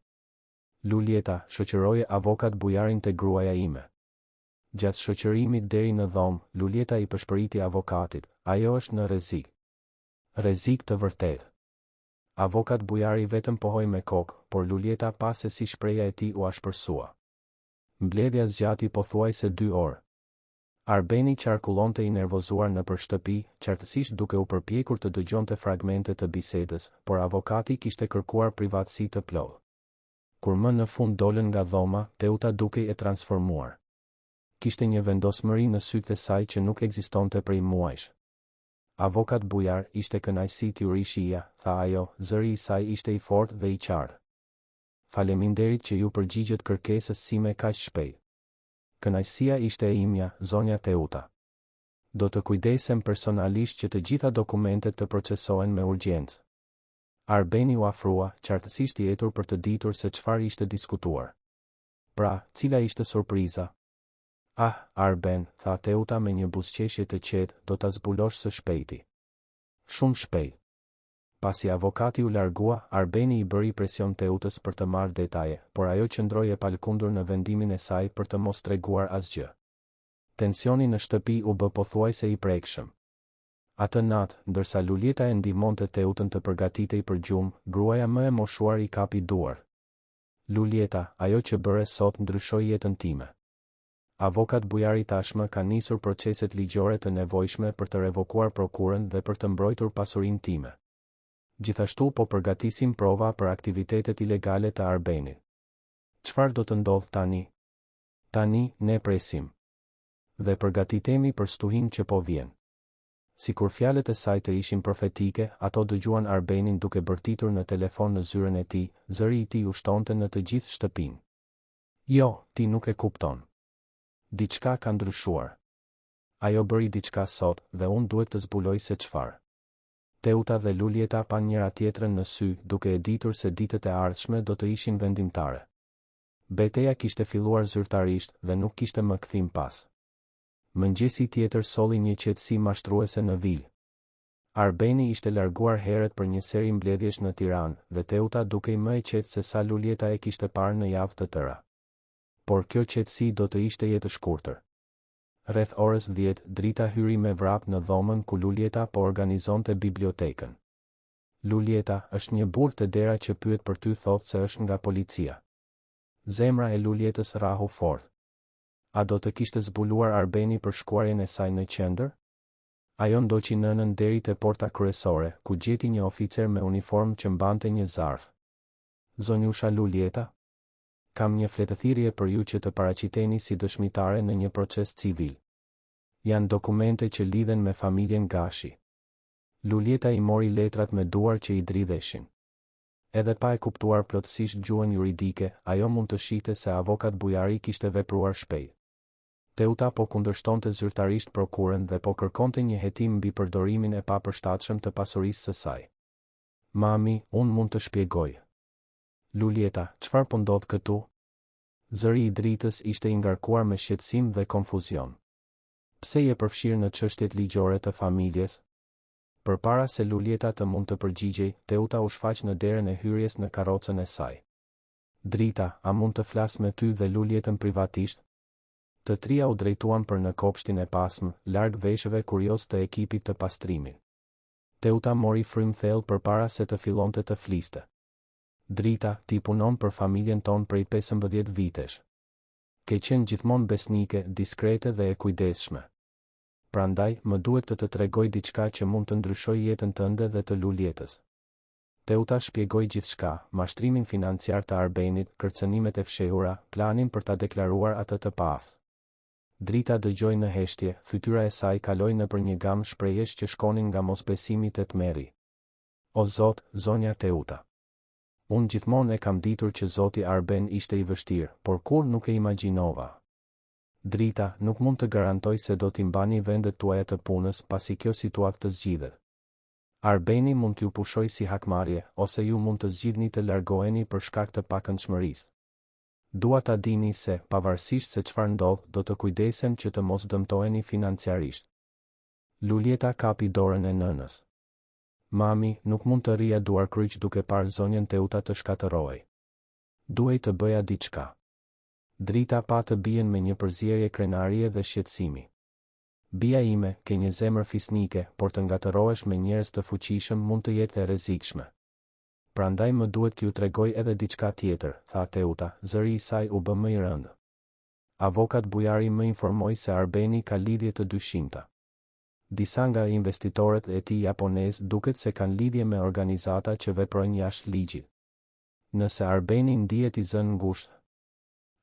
Luljeta, shoqëroje avokat Bujarin te gruaja ime. Gjatë shoqërimit deri në dhomë, Luljeta i pëshpëriti avokatit, ajo është në rrezik. Rrezik të vërtetë. Avokat Bujari vetëm pohoi me kokë, por Luljeta pa se si shprehja e tij u ashpërsua. Mbledhja zgjati pothuajse dy orë. Arbeni qarkullonte i nervozuar nëpër shtëpi, qartësisht duke u përpjekur të dëgjonte fragmente të bisedës, por avokati kishte kërkuar privatësi të plotë. Kur më në fund dolën nga dhoma, Teuta dukej e transformuar. Kishte një vendosmëri në sytë e saj që nuk ekzistonte prej muajsh. Avokat Bujar, ishte kënaqësi t'ju rishihja, tha ajo, zëri i saj ishte i fortë dhe i qartë. Faleminderit që iu përgjigjët kërkesës sime kaq shpejt. Kënaqësia ishte e imja, zonja Teuta. Do të kujdesem personalisht që të gjitha dokumentet të procesohen me urgjencë. Arbeni u afrua, qartësisht i etur për të ditur se çfarë ishte diskutuar. Pra, cila ishte surpriza? Ah, Arben, tha Teuta me një buzëqeshje të qetë, do ta zbulosh së shpejti. Shumë shpejt. Pasi avokati u largua, Arbeni i bëri presion Teutës për të marrë detaje, por ajo qëndroi e palëkundur në vendimin e saj për të mos treguar asgjë. Tensioni në shtëpi u bë pothuajse i prekshëm. Atë natë, ndërsa Luljeta e ndihmonte Teutën të përgatitej për gjumë, gruaja më e moshuar i kapi duart. Luljeta, ajo që bëre sot ndryshoi jetën time. Avokat Bujari tashmë ka nisur proceset ligjore të nevojshme për të revokuar prokurën dhe për të mbrojtur pasurinë time. Gjithashtu po përgatisim prova për aktivitetet ilegale të Arbenit. Çfarë do të ndodhë tani? Tani, ne presim. Dhe përgatitemi për stuhinë që po vjen. Sikur fjalët e saj të ishin profetike, ato dëgjuan Arbenin duke bërtitur në telefon në zyrën e tij, zëri i tij ushtonte në të gjithë shtëpinë. Jo, ti nuk e kupton. Diçka ka ndryshuar. Ajo bëri diçka sot, dhe unë duhet të zbuloj se çfarë. Teuta dhe Luljeta panë njëra-tjetrën në sy, duke e ditur se ditët e ardhshme do të ishin vendimtare. Beteja kishte filluar zyrtarisht dhe nuk kishte më kthim pas. Mëngjesi tjetër solli një qetësi mashtruese në vilë. Arbeni ishte larguar herët për një seri mbledhjesh në Tiranë, dhe Teuta dukej më e qetë se sa Luljeta e kishte parë në javë të tëra. Por kjo qetësi do të ishte jetëshkurtër. Rreth orës dhjetë, Drita hyri me vrap në dhomën ku Luljeta po organizonte bibliotekën. Luljeta, është një burrë te dera që pyet për ty thotë se është nga policia. Zemra e Luljetës rrahu fort. A do të kishte zbuluar Arbeni për shkuarjen e saj në qendër? Ajo ndoqi nënën deri te porta kryesore, ku gjeti një oficer me uniformë që mbante një zarf. Zonjusha Luljeta? Kam një fletëthirrje për ju që të paraqiteni si dëshmitare në një proces civil. Janë dokumente që lidhen me familjen Gashi. Luljeta i mori letrat me duar që i dridheshin. Edhe pa e kuptuar plotësisht gjuhën juridike, ajo mund të shihte se avokat Bujari kishte vepruar shpejt. Teuta po kundërshtonte zyrtarisht prokurën dhe po kërkonte një hetim mbi përdorimin e papërshtatshëm të pasurisë së saj. Mami, unë mund të shpjegoj. Luljeta, çfarë po ndodh këtu? Zëri i Dritës ishte i ngarkuar me shqetësim dhe konfuzion. Pse je përfshirë në çështjet ligjore të familjes? Përpara se Luljeta të mund të përgjigjej, Teuta u shfaq në derën e hyrjes në karrocën e saj. Drita, a mund të flas me ty dhe Luljetën privatisht? Të tria u drejtuan për në kopshtin e pasmë, larg veshëve kuriozë të ekipit të pastrimit. Teuta mori frymë thellë përpara se të fillonte të fliste. Drita, ti punon për familjen tonë prej 15 vitesh. Ke qenë gjithmonë besnike, diskrete dhe e kujdesshme. Prandaj, më duhet të të tregoj diçka që mund të ndryshojë jetën tënde dhe të Luljetës. Teuta shpjegoi gjithçka, mashtrimin financiar të Arbenit, kërcënimet e fshehura, planin për ta deklaruar atë të paaftë. Drita dëgjoi në heshtje, fytyra e saj kaloi nëpër një gamë shprehjesh që shkonin nga mosbesimi te tmerri. O Zot, zonja Teuta. Unë gjithmonë e kam ditur që zoti Arben ishte i vështirë, por kurrë nuk e imagjinova. Drita, nuk mund të garantoj se do t'i mbani vendet tuaja të punës pasi kjo situatë të zgjidhet. Arbeni mund t'ju pushojë si hakmarrje, ose ju mund të zgjidhni të largoheni për shkak të pakëndshmërisë. Dua ta dini se, pavarësisht se çfarë ndodh, do të kujdesem që të mos dëmtoheni financiarisht. Luljeta kapi dorën e nënës. Mami, nuk mund të rrija duarkryq duke parë zonjën Teuta të shkatërrohej. Duhej të bëja diçka. Drita pa të bijën me një përzierje krenarie dhe shqetësimi. Bija ime, ke një zemër fisnike, por të ngatërrohesh me njerëz të fuqishëm mund të jetë e rrezikshme. Prandaj më duhet t'ju tregoj edhe diçka tjetër, tha Teuta, zëri i saj u bë më i rëndë. Avokat Bujari më informoi se Arbeni ka lidhje të dyshimta. Disa nga investitorët e tij japonezë duket se kanë lidhje me organizata që veprojnë jashtë ligjit. Nëse Arbeni ndihet i zënë ngushtë,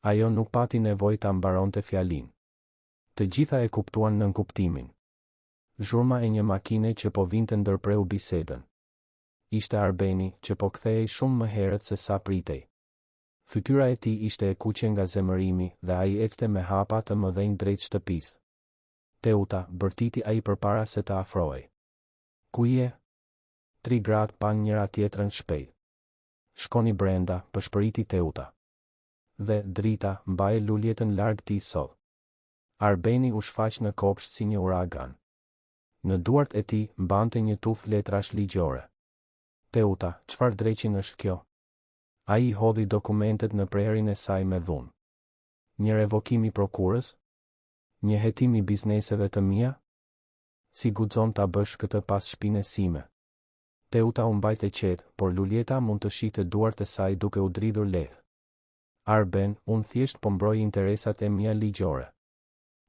ajo nuk pati nevojë ta mbaronte fjalinë. Të gjitha e kuptuan nënkuptimin. Zhurma e një makine që po vinte ndërpreu bisedën. Ishte Arbeni, që po kthehej shumë më herët se sa pritej. Fytyra e tij ishte e kuqe nga zemërimi dhe ai ecte me hapa të mëdhenj drejt shtëpisë. Teuta, bërtiti ai përpara se të afrohej. Ku je? Tri gratë panë njëra-tjetrën shpejt. Shkoni brenda, pëshpëriti Teuta. Dhe, Drita, mbaje Luljetën larg tij sot. Arbeni u shfaq në kopsht si një uragan. Në duart e tij, mbante një tufë letrash ligjore. Teuta, çfarë dreqin është kjo? Ai i hodhi dokumentet në prehrin e saj me dhunë. Një revokim i prokurës? Një hetim i bizneseve të mia? Si guxon ta bësh këtë pas shpine sime? Teuta u mbajt e qetë, por Luljeta mund të shihte duart e saj duke u dridhur lehtë. Arben, unë thjesht po mbroj interesat e mia ligjore.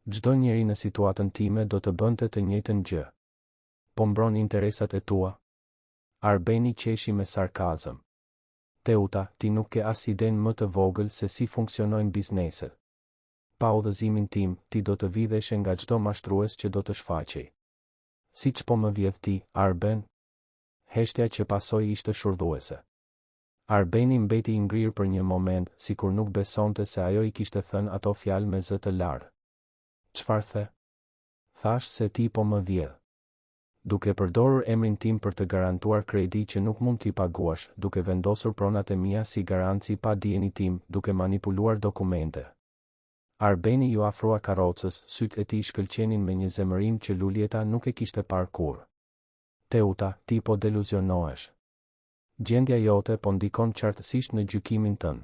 Çdo njeri në situatën time do të bënte të njëjtën gjë. Po mbron interesat e tua? Arbeni qeshi me sarkazëm. Teuta, ti nuk ke as idenë më të vogël se si funksionojnë bizneset. Pa udhëzimin tim, ti do të vidheshe nga çdo mashtrues që do të shfaqej. Siç po më vjedh ti, Arben? Heshtja që pasoi ishte shurdhuese. Arbeni mbeti i ngrirë për një moment, sikur nuk besonte se ajo i kishte thënë ato fjalë me zë të lartë. Çfarë the? Thashë se ti po më vjedh. Duke përdorur emrin tim për të garantuar kredi që nuk mund t'i paguash, duke vendosur pronat e mia si garanci pa dijeninë time, duke manipuluar dokumente. Arbeni iu afrua karrocës, sytë e tij shkëlqenin me një zemërim që Luljeta nuk e kishte parë kurrë. Teuta, ti po deluzionohesh. Gjendja jote po ndikon qartësisht në gjykimin tënd.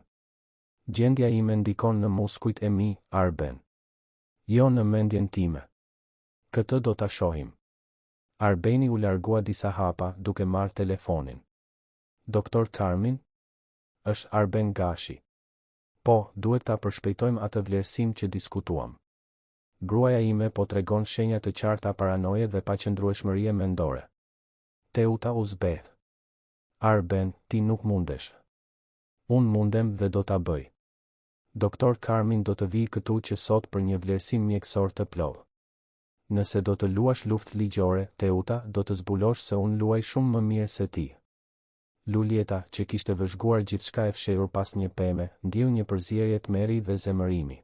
Gjendja ime ndikon në muskujt e mi, Arben. Jo në mendjen time. Këtë do ta shohim. Arbeni u largua disa hapa, duke marrë telefonin. Doktor Carmin? Është Arben Gashi. Po, duhet ta përshpejtojmë atë vlerësim që diskutuam. Gruaja ime po tregon shenja të qarta paranoje dhe paqëndrueshmërie mendore. Teuta u zbeh. Arben, ti nuk mundesh. Unë mundem dhe do ta bëj. Doktor Carmin do të vijë këtu që sot për një vlerësim mjekësor të plotë. Nëse do të luash luftë ligjore, Teuta, do të zbulosh se unë luaj shumë më mirë se ti. Luljeta, që kishte vëzhguar gjithçka e fshehur pas një peme, ndjeu një përzierje tmerri dhe zemërimi.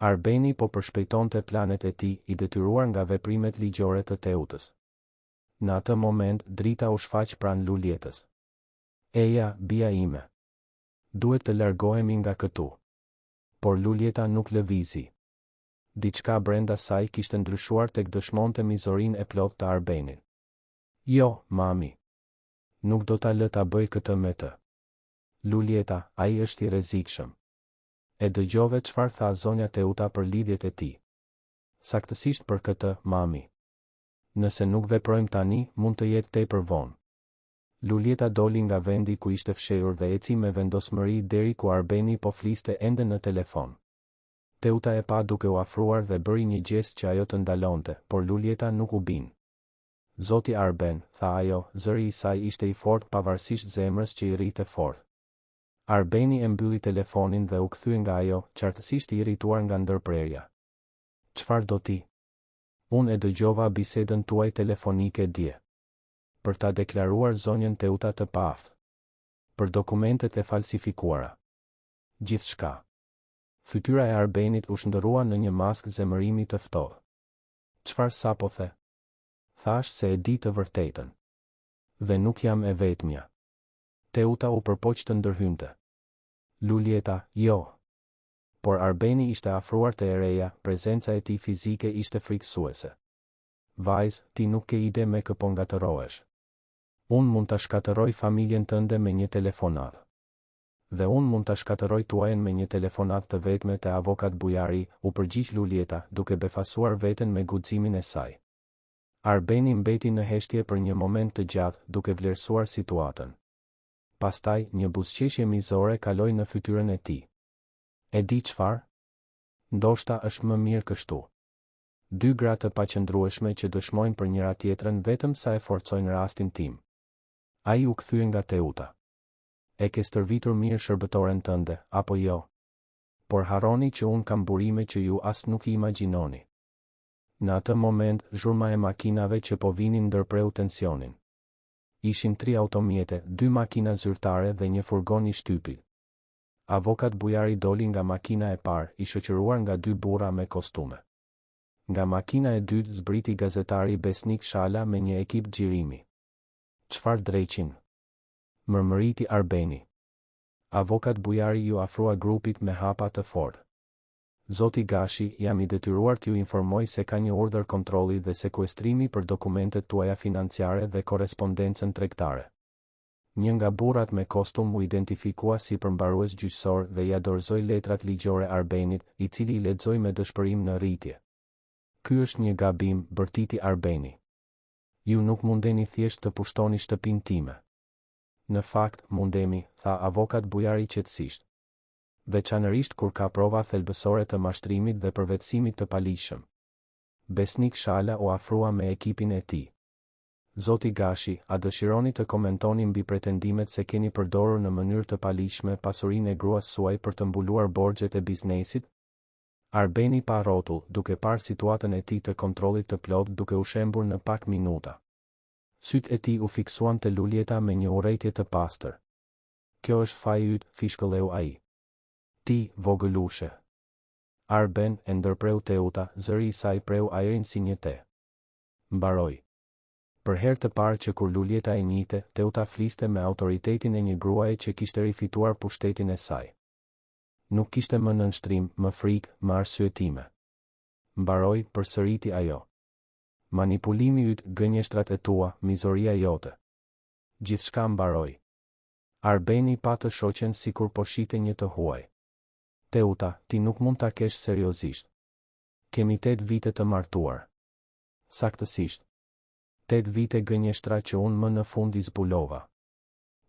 Arbeni po përshpejtonte planet e tij, i detyruar nga veprimet ligjore të Teutës. Në atë moment, drita u shfaq pranë Luljetës. Eja, bija ime. Duhet të largohemi nga këtu. Por Luljeta nuk lëvizi. Diçka brenda saj kishte ndryshuar tek dëshmonte mizorinë e plotë të Arbenit. Jo, mami. Nuk do ta lë ta bëjë këtë me të. Luljeta, ai është i rrezikshëm. E dëgjove çfarë tha zonja Teuta për lidhjet e tij. Saktësisht për këtë, mami. Nëse nuk veprojmë tani, mund të jetë tepër vonë. Luljeta doli nga vendi ku ishte fshehur dhe eci me vendosmëri deri ku Arbeni po fliste ende në telefon. Teuta e pa duke u afruar dhe bëri një gjest që ajo të ndalonte, por Luljeta nuk u bind. Zoti Arben, tha ajo, zëri i saj ishte i fortë pavarësisht zemrës që i rrihte fort. Arbeni e mbylli telefonin dhe u kthye nga ajo, qartësisht i irrituar nga ndërprerja. Çfarë do ti? Unë e dëgjova bisedën tuaj telefonike dje. Për ta deklaruar zonjën Teuta të paaftë. Për dokumentet e falsifikuara. Gjithçka. Fytyra e Arbenit u shndërrua në një maskë zemërimi të ftohtë. Çfarë sapo the? Thashë se e di të vërtetën. Dhe nuk jam e vetmja. Teuta u përpoq të ndërhynte. Luljeta, jo. Por Arbeni ishte afruar te e reja, prezenca e tij fizike ishte frikësuese. Vajzë, ti nuk ke ide me kë po ngatërrohesh. Unë mund ta shkatërroj familjen tënde me një telefonatë. Dhe unë mund ta shkatërroj tuajën me një telefonatë të vetme te avokat Bujari, u përgjigj Luljeta, duke befasuar veten me guximin e saj. Arbeni mbeti në heshtje për një moment të gjatë, duke vlerësuar situatën. Pastaj, një buzëqeshje mizore kaloi në fytyrën e tij. E di çfarë? Ndoshta është më mirë kështu. Dy gra të paqëndrueshme që dëshmojnë për njëra-tjetrën vetëm sa e forcojnë rastin tim. Ai u kthye nga Teuta. E ke stërvitur mirë shërbëtoren tënde, apo jo? Por harroni që unë kam burime që ju as nuk i imagjinoni. Në atë moment, zhurma e makinave që po vinin ndërpreu tensionin. Ishin tri automjete, dy makina zyrtare dhe një furgon i shtypit. Avokat Bujari doli nga makina e parë, i shoqëruar nga dy burra me kostume. Nga makina e dytë zbriti gazetari Besnik Shala me një ekip xhirimi. Çfarë dreqin? Mërmëriti Arbeni. Avokat Bujari iu afrua grupit me hapa të fortë. Zoti Gashi, jam i detyruar t'ju informoj se ka një urdhër kontrolli dhe sekuestrimi për dokumentet tuaja financiare dhe korrespondencën tregtare. Një nga burrat me kostum u identifikua si përmbarues gjyqësor dhe ia dorëzoi letrat ligjore Arbenit, i cili i lexoi me dëshpërim në rritje. Ky është një gabim, bërtiti Arbeni. Ju nuk mundeni thjesht të pushtoni shtëpinë time. Në fakt, mundemi, tha avokat Bujari qetësisht. Veçanërisht kur ka prova thelbësore të mashtrimit dhe përvetësimit të paligjshëm. Besnik Shala u afrua me ekipin e tij. Zoti Gashi, a dëshironi të komentoni mbi pretendimet se keni përdorur në mënyrë të paligjshme pasurinë e gruas suaj për të mbuluar borxhet e biznesit? Arbeni pa rrotull, duke parë situatën e tij të kontrollit të plotë duke u shembur në pak minuta. Sytë e tij u fiksuan te Luljeta me një urrejtje të pastër. Kjo është faji yt, fishkëlleu ai. Ti, vogëlushe. Arben, e ndërpreu Teuta, zëri i saj preu ajrin si një te. Mbaroi. Për herë të parë që kur Luljeta e njihte, Teuta fliste me autoritetin e një gruaje që kishte rifituar pushtetin e saj. Nuk kishte më nënshtrim, më frikë, më arsyetime. Mbaroi, përsëriti ajo. Manipulimi yt, gënjeshtrat e tua, mizoria jote. Gjithçka mbaroi. Arbeni pa të shoqen sikur po shihte një të huaj. Teuta, ti nuk mund ta kesh seriozisht. Kemi tetë vite të martuar. Saktësisht. Tetë vite gënjeshtra që unë më në fund i zbulova.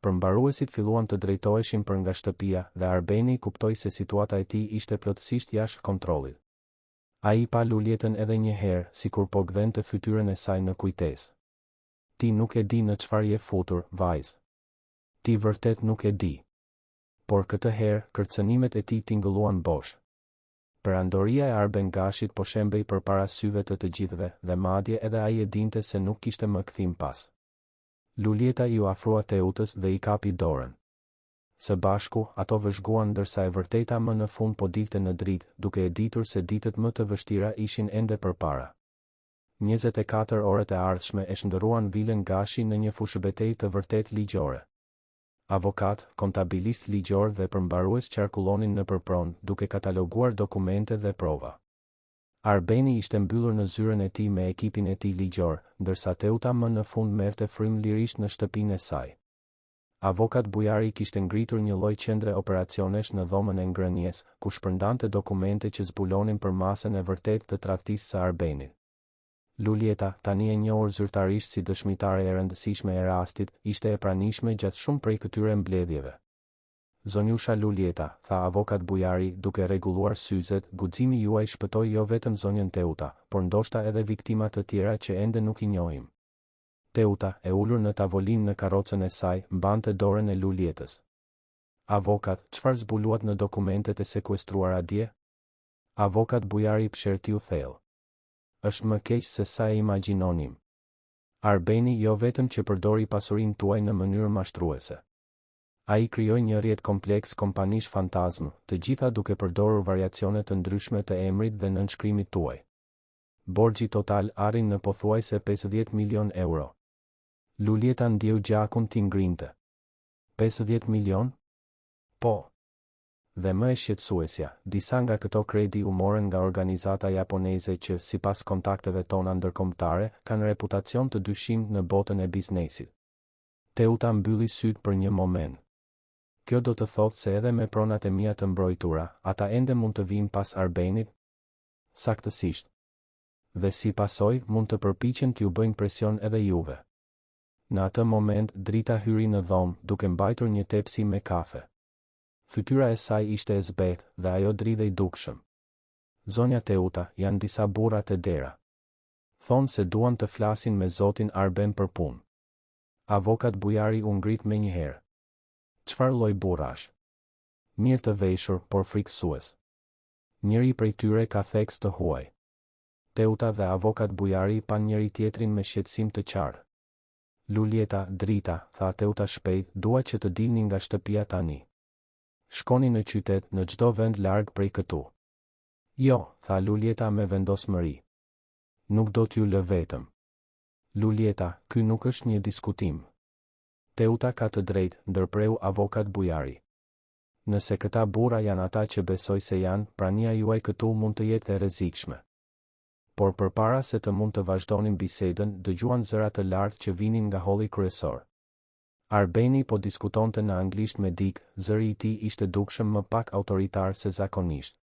Përmbaruesit filluan të drejtoheshin për nga shtëpia dhe Arbeni kuptoi se situata e tij ishte plotësisht jashtë kontrollit. Ai pa Luljetën edhe një herë, sikur po gdhendte fytyrën e saj në kujtesë. Ti nuk e di në çfarë je futur, vajzë. Ti vërtet nuk e di. Por këtë herë, kërcënimet e tij tingëlluan bosh. Perandoria e Arben Gashit po shembej përpara syve të të gjithëve dhe madje edhe ai e dinte se nuk kishte më kthim pas. Luljeta iu afrua Teutës dhe i kapi dorën. Së bashku, ato vëzhguan ndërsa e vërteta më në fund po dilte në dritë, duke e ditur se ditët më të vështira ishin ende përpara. 24 orët e ardhshme e shndërruan vilën Gashi në një fushëbetejë të vërtetë ligjore. Avokatë, kontabilistë ligjorë dhe përmbarues qarkullonin nëpër pronë, duke kataloguar dokumente dhe prova. Arbeni ishte mbyllur në zyrën e tij me ekipin e tij ligjor, ndërsa Teuta më në fund merrte frymë lirisht në shtëpinë e saj. Avokat Bujari kishte ngritur një lloj qendre operacionesh në dhomën e ngrënies, ku shpërndante dokumente që zbulonin përmasën e vërtetë të tradhtisë së Arbenit. Luljeta, tani e njohur zyrtarisht si dëshmitare e rëndësishme e rastit, ishte e pranishme gjatë shumë prej këtyre mbledhjeve. Zonjusha Luljeta, tha avokat Bujari, duke rregulluar syzet, guximi juaj shpëtoi jo vetëm zonjën Teuta, por ndoshta edhe viktima të tjera që ende nuk i njohim. Teuta, e ulur në tavolinë në karrocën e saj, mbante dorën e Luljetës. Avokat, çfarë zbuluat në dokumentet e sekuestruara dje? Avokat Bujari psherëtiu thellë. Është më keq se sa e imagjinonim. Arbeni jo vetëm që përdori pasurinë tuaj në mënyrë mashtruese. Ai krijoi një rrjet kompleks kompanish fantazmë, të gjitha duke përdorur variacione të ndryshme të emrit dhe nënshkrimit tuaj. Borxhi total arrin në pothuajse 50 milionë euro. Luljeta ndjeu gjakun t'i ngrinte. 50 milionë? Po. Dhe më e shqetësuesja, disa nga këto kredi u morën nga organizata japoneze që, sipas kontakteve tona ndërkombëtare, kanë reputacion të dyshimtë në botën e biznesit. Teuta mbylli sytë për një moment. Kjo do të thotë se edhe me pronat e mia të mbrojtura, ata ende mund të vijnë pas Arbenit? Saktësisht. Dhe si pasojë, mund të përpiqen t'ju bëjnë presion edhe juve. Në atë moment, Drita hyri në dhomë, duke mbajtur një tepsi me kafe. Fytyra e saj ishte e zbehtë, dhe ajo dridhej dukshëm. Zonja Teuta, janë disa burra te dera. Thonë se duan të flasin me zotin Arben për punë. Avokat Bujari u ngrit menjëherë. Çfarë lloj burrash? Mirë të veshur, por frikësues. Njëri prej tyre ka theks të huaj. Teuta dhe avokat Bujari panë njëri-tjetrin me shqetësim të qartë. Luljeta, Drita, tha Teuta shpejt, dua që të dilni nga shtëpia tani. Shkoni në qytet, në çdo vend larg prej këtu. Jo, tha Luljeta me vendosmëri. Nuk do t'ju lë vetëm. Luljeta, ky nuk është një diskutim. Teuta ka të drejtë, ndërpreu avokat Bujari. Nëse këta burra janë ata që besoj se janë, prania juaj këtu mund të jetë e rrezikshme. Por përpara se të mund të vazhdonin bisedën, dëgjuan zëra të lartë që vinin nga holli kryesor. Arbeni po diskutonte në anglisht me dikë, zëri i tij ishte dukshëm më pak autoritar se zakonisht.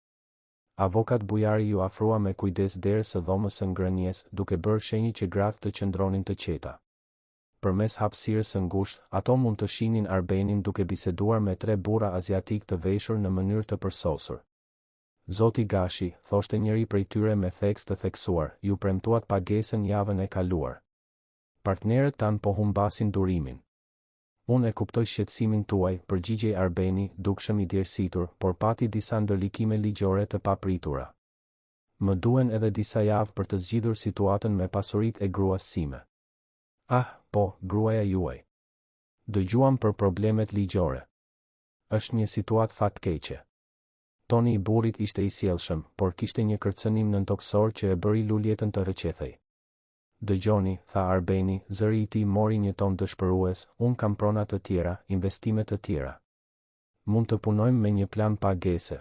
Avokat Bujari iu afrua me kujdes derës së dhomës së ngrënies, duke bërë shenjë që gratë të qëndronin të qeta. Përmes hapësirës së ngushtë, ato mund të shihnin Arbenin duke biseduar me tre burra aziatikë të veshur në mënyrë të përsosur. Zoti Gashi, thoshte njëri prej tyre me theks të theksuar, ju premtuat pagesën javën e kaluar. Partnerët tanë po humbasin durimin. Unë e kuptoj shqetësimin tuaj, përgjigjej Arbeni, dukshëm i djersitur, por pati disa ndërlikime ligjore të papritura. Më duhen edhe disa javë për të zgjidhur situatën me pasuritë e gruas sime. Ah, po, gruaja juaj. Dëgjuam për problemet ligjore. Është një situatë fatkeqe. Toni i burrit ishte i sjellshëm, por kishte një kërcënim nëntokësor që e bëri Luljetën të rrëqethej. Dëgjoni, tha Arbeni, zëri i tij mori një ton dëshpërues, unë kam prona të tjera, investime të tjera. Mund të punojmë me një plan pagese.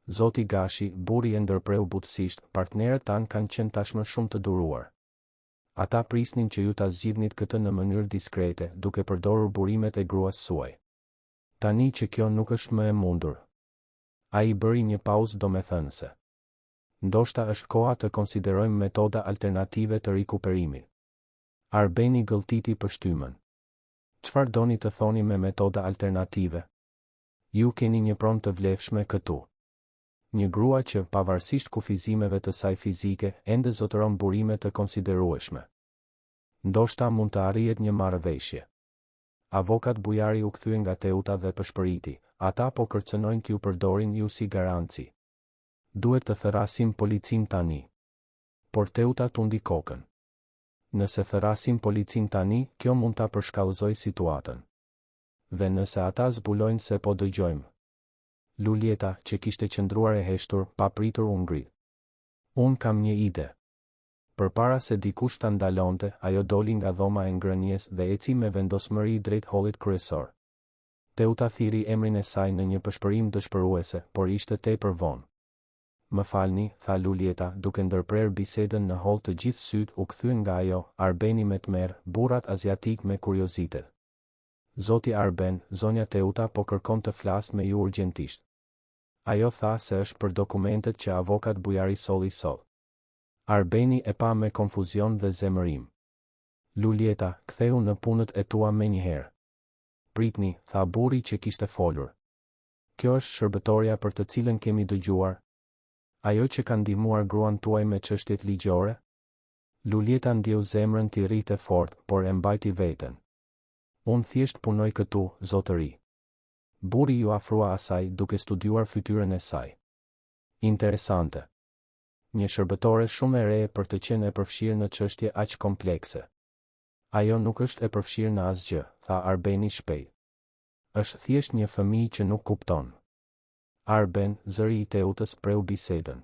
Zoti Gashi, burri e ndërpreu butësisht, partnerët tanë kanë qenë tashmë shumë të duruar. Ata prisnin që ju ta zgjidhnit këtë në mënyrë diskrete, duke përdorur burimet e gruas suaj. Tani që kjo nuk është më e mundur. Ai bëri një pauzë domethënëse. Ndoshta është koha të konsiderojmë metoda alternative të rikuperimit. Arbeni gëlltiti pështymën. Çfarë doni të thoni me metoda alternative? Ju keni një pronë të vlefshme këtu. Një grua që, pavarësisht kufizimeve të saj fizike, ende zotëron burime të konsiderueshme. Ndoshta mund të arrihet një marrëveshje. Avokat Bujari u kthye nga Teuta dhe pëshpëriti, Ata po kërcënojnë t'ju përdorin ju si garanci. Duhet të thërrasim policinë tani. Por Teuta tundi kokën. Nëse thërrasim policinë tani, kjo mund ta përshkallëzojë situatën. Dhe nëse ata zbulojnë se po dëgjojmë. Luljeta, që kishte qëndruar e heshtur, papritur u ngrit. Unë kam një ide. Përpara se dikush ta ndalonte, ajo doli nga dhoma e ngrënies dhe eci me vendosmëri drejt hollit kryesor. Teuta thirri emrin e saj në një pëshpërimë dëshpëruese, por ishte tepër vonë. Më falni, tha Luljeta, duke ndërprerë bisedën në holl të gjithë sytë u kthyen nga ajo, Arbeni me tmerr, burrat aziatikë me kuriozitet. Zoti Arben, zonja Teuta po kërkon të flasë me ju urgjentisht. Ajo tha se është për dokumentet që avokat Bujari solli sot. Arbeni e pa me konfuzion dhe zemërim. Luljeta, kthehu në punët e tua menjëherë. Pritni, tha burri që kishte folur. Kjo është shërbëtorja për të cilën kemi dëgjuar? Ajo që ka ndihmuar gruan tuaj me çështjet ligjore? Luljeta ndjeu zemrën t'i rrihte fort, por e mbajti veten. Unë thjesht punoj këtu, zotëri. Burri iu afrua asaj, duke studiuar fytyrën e saj. Interesante. Një shërbëtore shumë e re për të qenë e përfshirë në çështje aq komplekse. Ajo nuk është e përfshirë në asgjë, tha Arbeni shpejt. Është thjesht një fëmijë që nuk kupton. Arben, zëri i Teutës preu bisedën.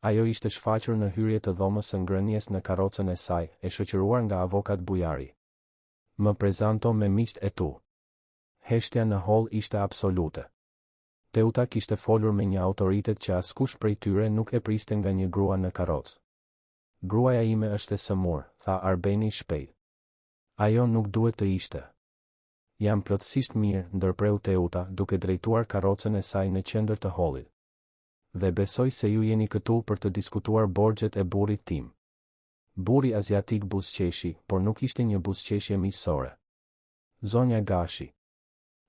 Ajo ishte shfaqur në hyrje të dhomës së ngrënies në karrocën e saj, e shoqëruar nga avokat Bujari. Më prezanto me miqtë e tu. Heshtja në holl ishte absolute. Teuta kishte folur me një autoritet që askush prej tyre nuk e priste nga një grua në karrocë. Gruaja ime është e sëmurë, tha Arbeni shpejt. Ajo nuk duhet të ishte. Jam plotësisht mirë, ndërpreu Teuta, duke drejtuar karrocën e saj në qendër të hollit. Dhe besoj se ju jeni këtu për të diskutuar borxhet e burrit tim. Burri aziatik buzëqeshi, por nuk ishte një buzëqeshje miqësore. Zonja Gashi.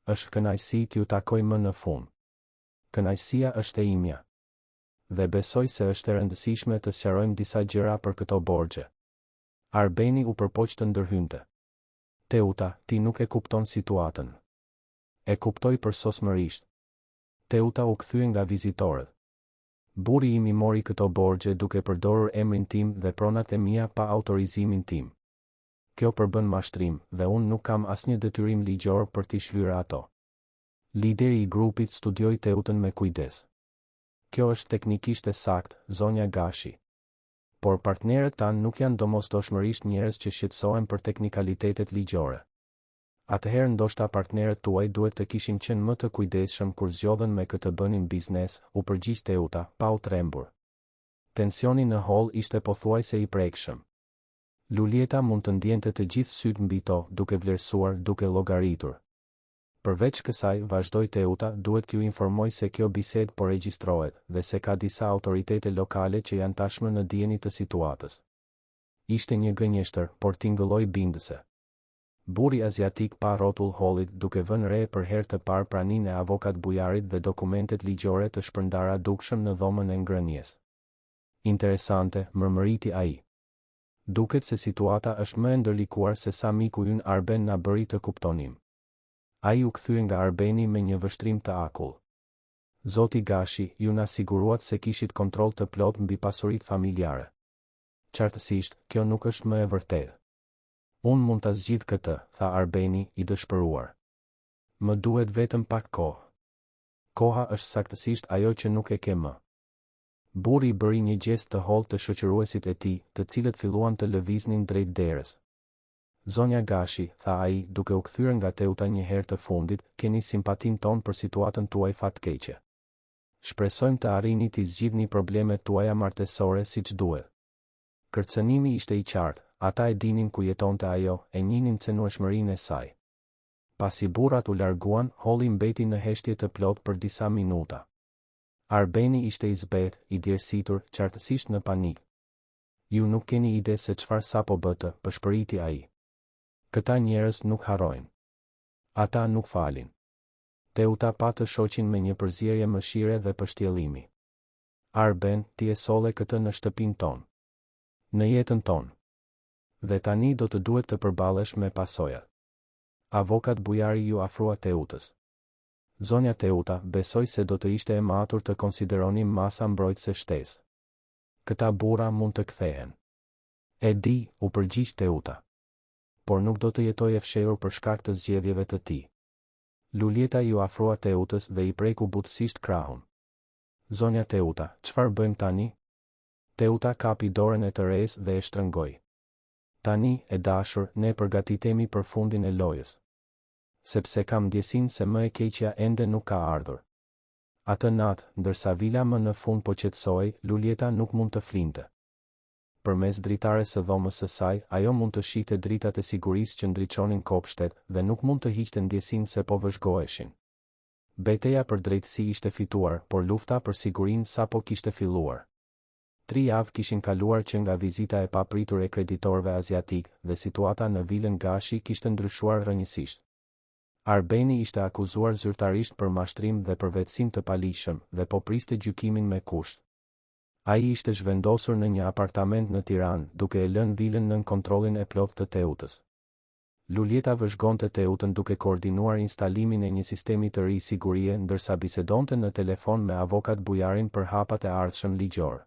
Është kënaqësi t'ju takoj më në fund. Kënaqësia është e imja. Dhe besoj se është e rëndësishme të sqarojmë disa gjëra për këto borxhe. Arbeni u përpoq të ndërhynte. Teuta, ti nuk e kupton situatën. E kuptoj përsosmërisht. Teuta u kthye nga vizitorët. Burri im i mori këto borxhe duke përdorur emrin tim dhe pronat e mia pa autorizimin tim. Kjo përbën mashtrim, dhe unë nuk kam asnjë detyrim ligjor për t'i shlyer ato. Lideri i grupit studioi Teutën me kujdes. Kjo është teknikisht e saktë, zonja Gashi. Por partnerët tanë nuk janë domosdoshmërisht njerëz që shqetësohen për teknikalitetet ligjore. Atëherë ndoshta partnerët tuaj duhet të kishin qenë më të kujdesshëm kur zgjodhën me kë të bënin biznes, u përgjigj Teuta, pa u trembur. Tensioni në holl ishte pothuajse i prekshëm. Luljeta mund të ndjente të gjithë sytë mbi to, duke vlerësuar, duke llogaritur. Përveç kësaj, vazhdoi Teuta, duhet t'ju informoj se kjo bisedë po regjistrohet, dhe se ka disa autoritete lokale që janë tashmë në dijeni të situatës. Ishte një gënjeshtër, por tingëlloi bindëse. Burri aziatik pa rrotull hollit duke vënë re për herë të parë praninë e avokat Bujarit dhe dokumentet ligjore të shpërndara dukshëm në dhomën e ngrënies. Interesante, mërmëriti ai. Duket se situata është më e ndërlikuar se sa miku ynë Arben na bëri të kuptonim. Ai u kthye nga Arbeni me një vështrim të akull. Zoti Gashi, ju na siguruat se kishit kontroll të plotë mbi pasuritë familjare. Qartësisht, kjo nuk është më e vërtetë. Unë mund ta zgjidh këtë, tha Arbeni, i dëshpëruar. Më duhet vetëm pak kohë. Koha është saktësisht ajo që nuk e ke më. Burri bëri një gjest të hollë te shoqëruesit e tij, të cilët filluan të lëviznin drejt derës. Zonja Gashi, tha ai, duke u kthyer nga Teuta një herë të fundit, keni simpatinë tonë për situatën tuaj fatkeqe. Shpresojmë të arrini t'i zgjidhni problemet tuaja martesore siç duhet. Kërcënimi ishte i qartë, Ata e dinin ku jetonte ajo, e njihnin cenueshmërinë e saj. Pasi burrat u larguan, holli mbeti në heshtje të plotë për disa minuta. Arbeni ishte i zbehtë, i djersitur, qartësisht në panik. Ju nuk keni ide se çfarë sapo bëtë, pëshpëriti ai. Këta njerëz nuk harrojnë. Ata nuk falin. Teuta pa të shoqin me një përzierje mëshire dhe pështjellimi. Arben, ti e solle këtë në shtëpinë tonë. Në jetën tonë. Dhe tani do të duhet të përballesh me pasojat. Avokat Bujari iu afrua Teutës. Zonja Teuta, besoj se do të ishte e matur të konsideronim masa mbrojtëse shtesë. Këta burra mund të kthehen. E di, u përgjigj Teuta. Por nuk do të jetoj e fshehur për shkak të zgjedhjeve të tij. Luljeta iu afrua Teutës dhe i preku butësisht krahun. Zonja Teuta, çfarë bëjmë tani? Teuta kapi dorën e të resë dhe e shtrëngoi. Tani, e dashur, ne përgatitemi për fundin e lojës. Sepse kam ndjesinë se më e keqja ende nuk ka ardhur. Atë natë, ndërsa vila më në fund po qetësohej, Luljeta nuk mund të flinte. Përmes dritares së dhomës së saj, ajo mund të shihte dritat e sigurisë që ndriçonin kopshtet, dhe nuk mund të hiqte ndjesinë se po vëzhgoheshin. Beteja për drejtësi ishte fituar, por lufta për sigurinë sapo kishte filluar. Tri javë kishin kaluar që nga vizita e papritur e kreditorëve aziatikë, dhe situata në vilën Gashi kishte ndryshuar rrënjësisht. Arbeni ishte akuzuar zyrtarisht për mashtrim dhe përvetësim të paligjshëm, dhe po priste gjykimin me kusht. Ai ishte zhvendosur në një apartament në Tiranë, duke e lënë vilën nën kontrollin e plotë të Teutës. Luljeta vëzhgonte Teutën duke koordinuar instalimin e një sistemi të ri sigurie ndërsa bisedonte në telefon me avokat Bujarin për hapat e ardhshëm ligjorë.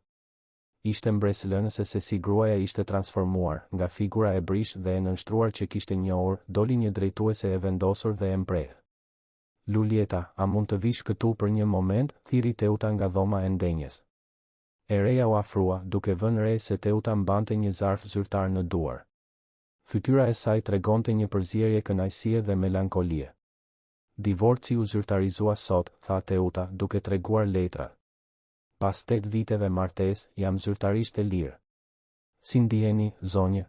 Ishte mbresëlënëse se si gruaja ishte transformuar, nga figura e brishtë dhe e nënshtruar që kishte njohur, doli një drejtuese e vendosur dhe e mprehtë. Luljeta, a mund të vish këtu për një moment? thirri Teuta nga dhoma e ndenjes. E reja u afrua, duke vënë re se Teuta mbante një zarf zyrtar në duar. Fytyra e saj tregonte një përzierje kënaqësie dhe melankolie. Divorci u zyrtarizua sot, tha Teuta, duke treguar letrat. Pas tetë viteve martesë, jam zyrtarisht e lirë. Si ndiheni, zonjë?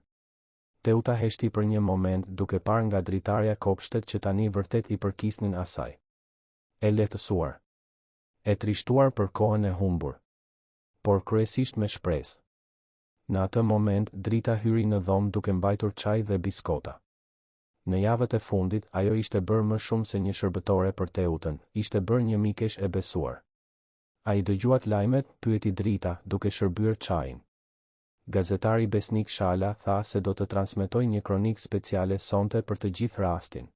Teuta heshti për një moment, duke parë nga dritarja kopshtet që tani vërtet i përkisnin asaj. E lehtësuar. E trishtuar për kohën e humbur. Por kryesisht me shpresë. Në atë moment, Drita hyri në dhomë duke mbajtur çaj dhe biskota. Në javët e fundit, ajo ishte bërë më shumë se një shërbëtore për Teutën, ishte bërë një mikeshë e besuar. A i dëgjuat lajmet? pyeti Drita, duke shërbyer çajin. Gazetari Besnik Shala tha se do të transmetojë një kronikë speciale sonte për të gjithë rastin.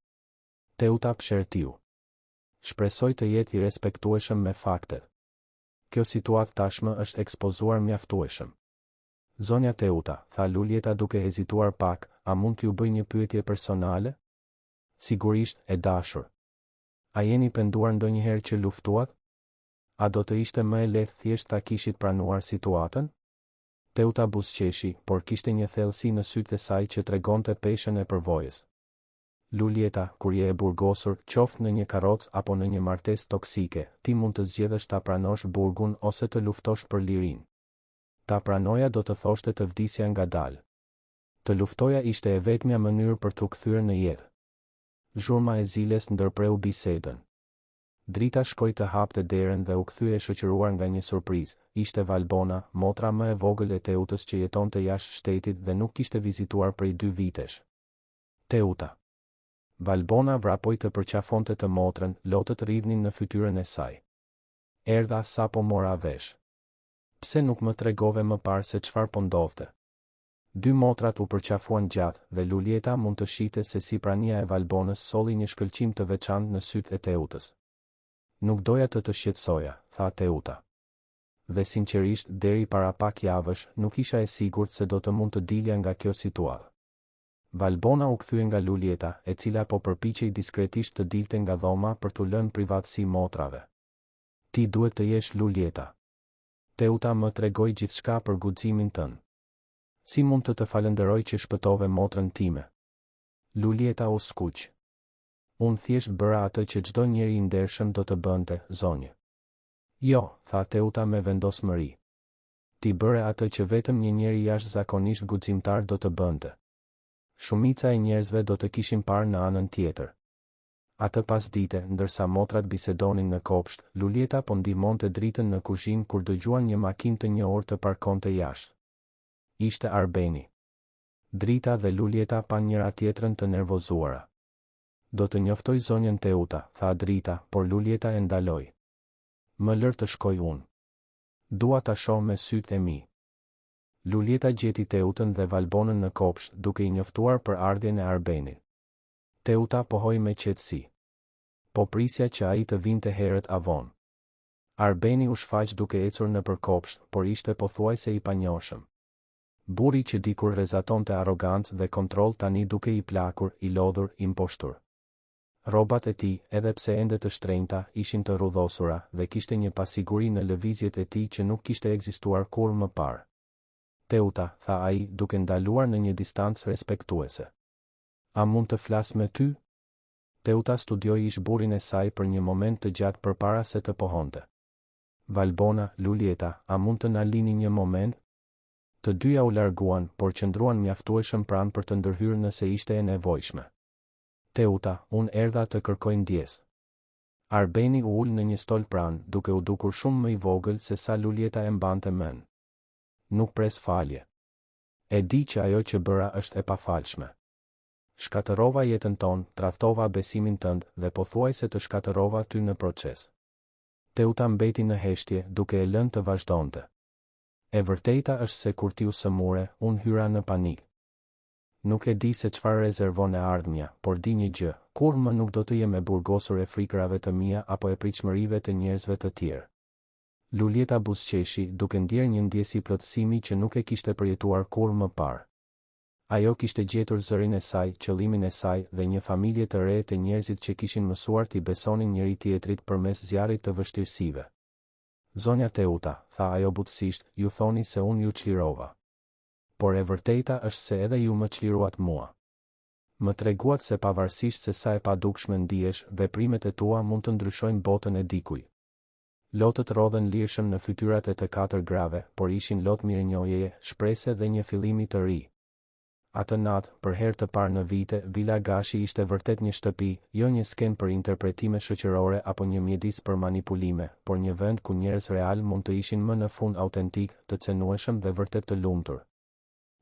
Teuta psherëtiu. Shpresoj të jetë i respektueshëm me faktet. Kjo situatë tashmë është ekspozuar mjaftueshëm. Zonja Teuta, tha Luljeta duke hezituar pak, a mund t'ju bëj një pyetje personale? Sigurisht, e dashur. A jeni penduar ndonjëherë që luftuat? A do të ishte më e lehtë thjesht ta kishit pranuar situatën? Teuta buzëqeshi, por kishte një thellësi në sytë e saj që tregonte peshën e përvojës. Luljeta, kur je e burgosur, qoftë në një karrocë apo në një martesë toksike, ti mund të zgjedhësh ta pranosh burgun ose të luftosh për lirinë. Ta pranoja do të thoshte të vdisja ngadalë. Të luftoja ishte e vetmja mënyrë për t'u kthyer në jetë. Zhurma e ziles ndërpreu bisedën. Drita shkoi të hapte derën dhe u kthye e shoqëruar nga një surprizë, ishte Valbona, motra më e vogël e Teutës që jetonte jashtë shtetit dhe nuk kishte vizituar prej dy vitesh. Teuta. Valbona vrapoi të përqafonte të motrën, lotët rridhnin në fytyrën e saj. Erdha sapo mora vesh. Pse nuk më tregove më parë se çfarë po ndodhte? Dy motrat u përqafuan gjatë, dhe Luljeta mund të shihte se si prania e Valbonës solli një shkëlqim të veçantë në sytë e Teutës. Nuk doja të të shqetësoja, tha Teuta. Dhe sinqerisht, deri para pak javësh, nuk isha e sigurt se do të mund të dilja nga kjo situatë. Valbona u kthye nga Luljeta, e cila po përpiqej diskretisht të dilte nga dhoma për t'u lënë privatësi motrave. Ti duhet të jesh Luljeta. Teuta më tregoi gjithçka për guximin tënd. Si mund të të falënderoj që shpëtove motrën time? Luljeta u skuq. Unë thjesht bëra atë që çdo njeri i ndershëm do të bënte, zonjë. Jo, tha Teuta me vendosmëri. Ti bëre atë që vetëm një njeri jashtëzakonisht guximtar do të bënte. Shumica e njerëzve do të kishin parë në anën tjetër. Atë pasdite, ndërsa motrat bisedonin në kopsht, Luljeta po ndihmonte Dritën në kuzhinë kur dëgjuan një makinë të njohur të parkonte jashtë. Ishte Arbeni. Drita dhe Luljeta panë njëra-tjetrën të nervozuara. Do të njoftoj zonjën Teuta, tha Drita, por Luljeta e ndaloi. Më lër të shkoj unë. Dua ta shoh me sytë e mi. Luljeta gjeti Teutën dhe Valbonën në kopsht, duke i njoftuar për ardhjen e Arbenit. Teuta pohoi me qetësi. Po prisja që ai të vinte herët a vonë. Arbeni u shfaq duke ecur nëpër kopsht, por ishte pothuajse i panjohshëm. Burri që dikur rrezatonte arrogancë dhe kontroll tani dukej i plakur, i lodhur, i mposhtur. Rrobat e tij, edhe pse ende të shtrenjta, ishin të rrudhosura, dhe kishte një pasiguri në lëvizjet e tij që nuk kishte ekzistuar kurrë më parë. Teuta, tha ai, duke ndaluar në një distancë respektuese. A mund të flas me ty? Teuta studioi ish-burrin e saj për një moment të gjatë përpara se të pohonte. Valbona, Luljeta, a mund të na lini një moment? Të dyja u larguan, por qëndruan mjaftueshëm pranë për të ndërhyrë nëse ishte e nevojshme. Teuta, unë erdha të kërkoj ndjesë. Arbeni u ul në një stol pranë, duke u dukur shumë më i vogël se sa Luljeta e mbante mend. Nuk pres falje. E di që ajo që bëra është e pafalshme. Shkatërrova jetën tonë, tradhtova besimin tënd dhe pothuajse të shkatërrova ty në proces. Teuta mbeti në heshtje, duke e lënë të vazhdonte. E vërteta është se kur ti u sëmure, unë hyra në panik. Nuk e di se çfarë rezervon e ardhmja, por di një gjë, kurrë më nuk do të jem e burgosur e frikërave të mia apo e pritshmërive të njerëzve të tjerë. Luljeta buzëqeshi, duke ndjerë një ndjesi plotësimi që nuk e kishte përjetuar kurrë më parë. Ajo kishte gjetur zërin e saj, qëllimin e saj dhe një familje të re te njerëzit që kishin mësuar t'i besonin njëri-tjetrit përmes zjarrit të vështirësive. Zonja Teuta, tha ajo butësisht, ju thoni se unë ju çlirova. Por e vërteta është se edhe ju më çliruat mua. Më treguat se pavarësisht se sa e padukshme ndihesh, veprimet e tua mund të ndryshojnë botën e dikujt. Lotët rrodhën lirshëm në fytyrat e të katër grave, por ishin lot mirënjohjeje, shprese dhe një fillimi të ri. Atë natë, për herë të parë në vite, Vila Gashi ishte vërtet një shtëpi, jo një skenë për interpretime shoqërore apo një mjedis për manipulime, por një vend ku njerëz realë mund të ishin më në fund autentikë, të cenueshëm dhe vërtet të lumtur.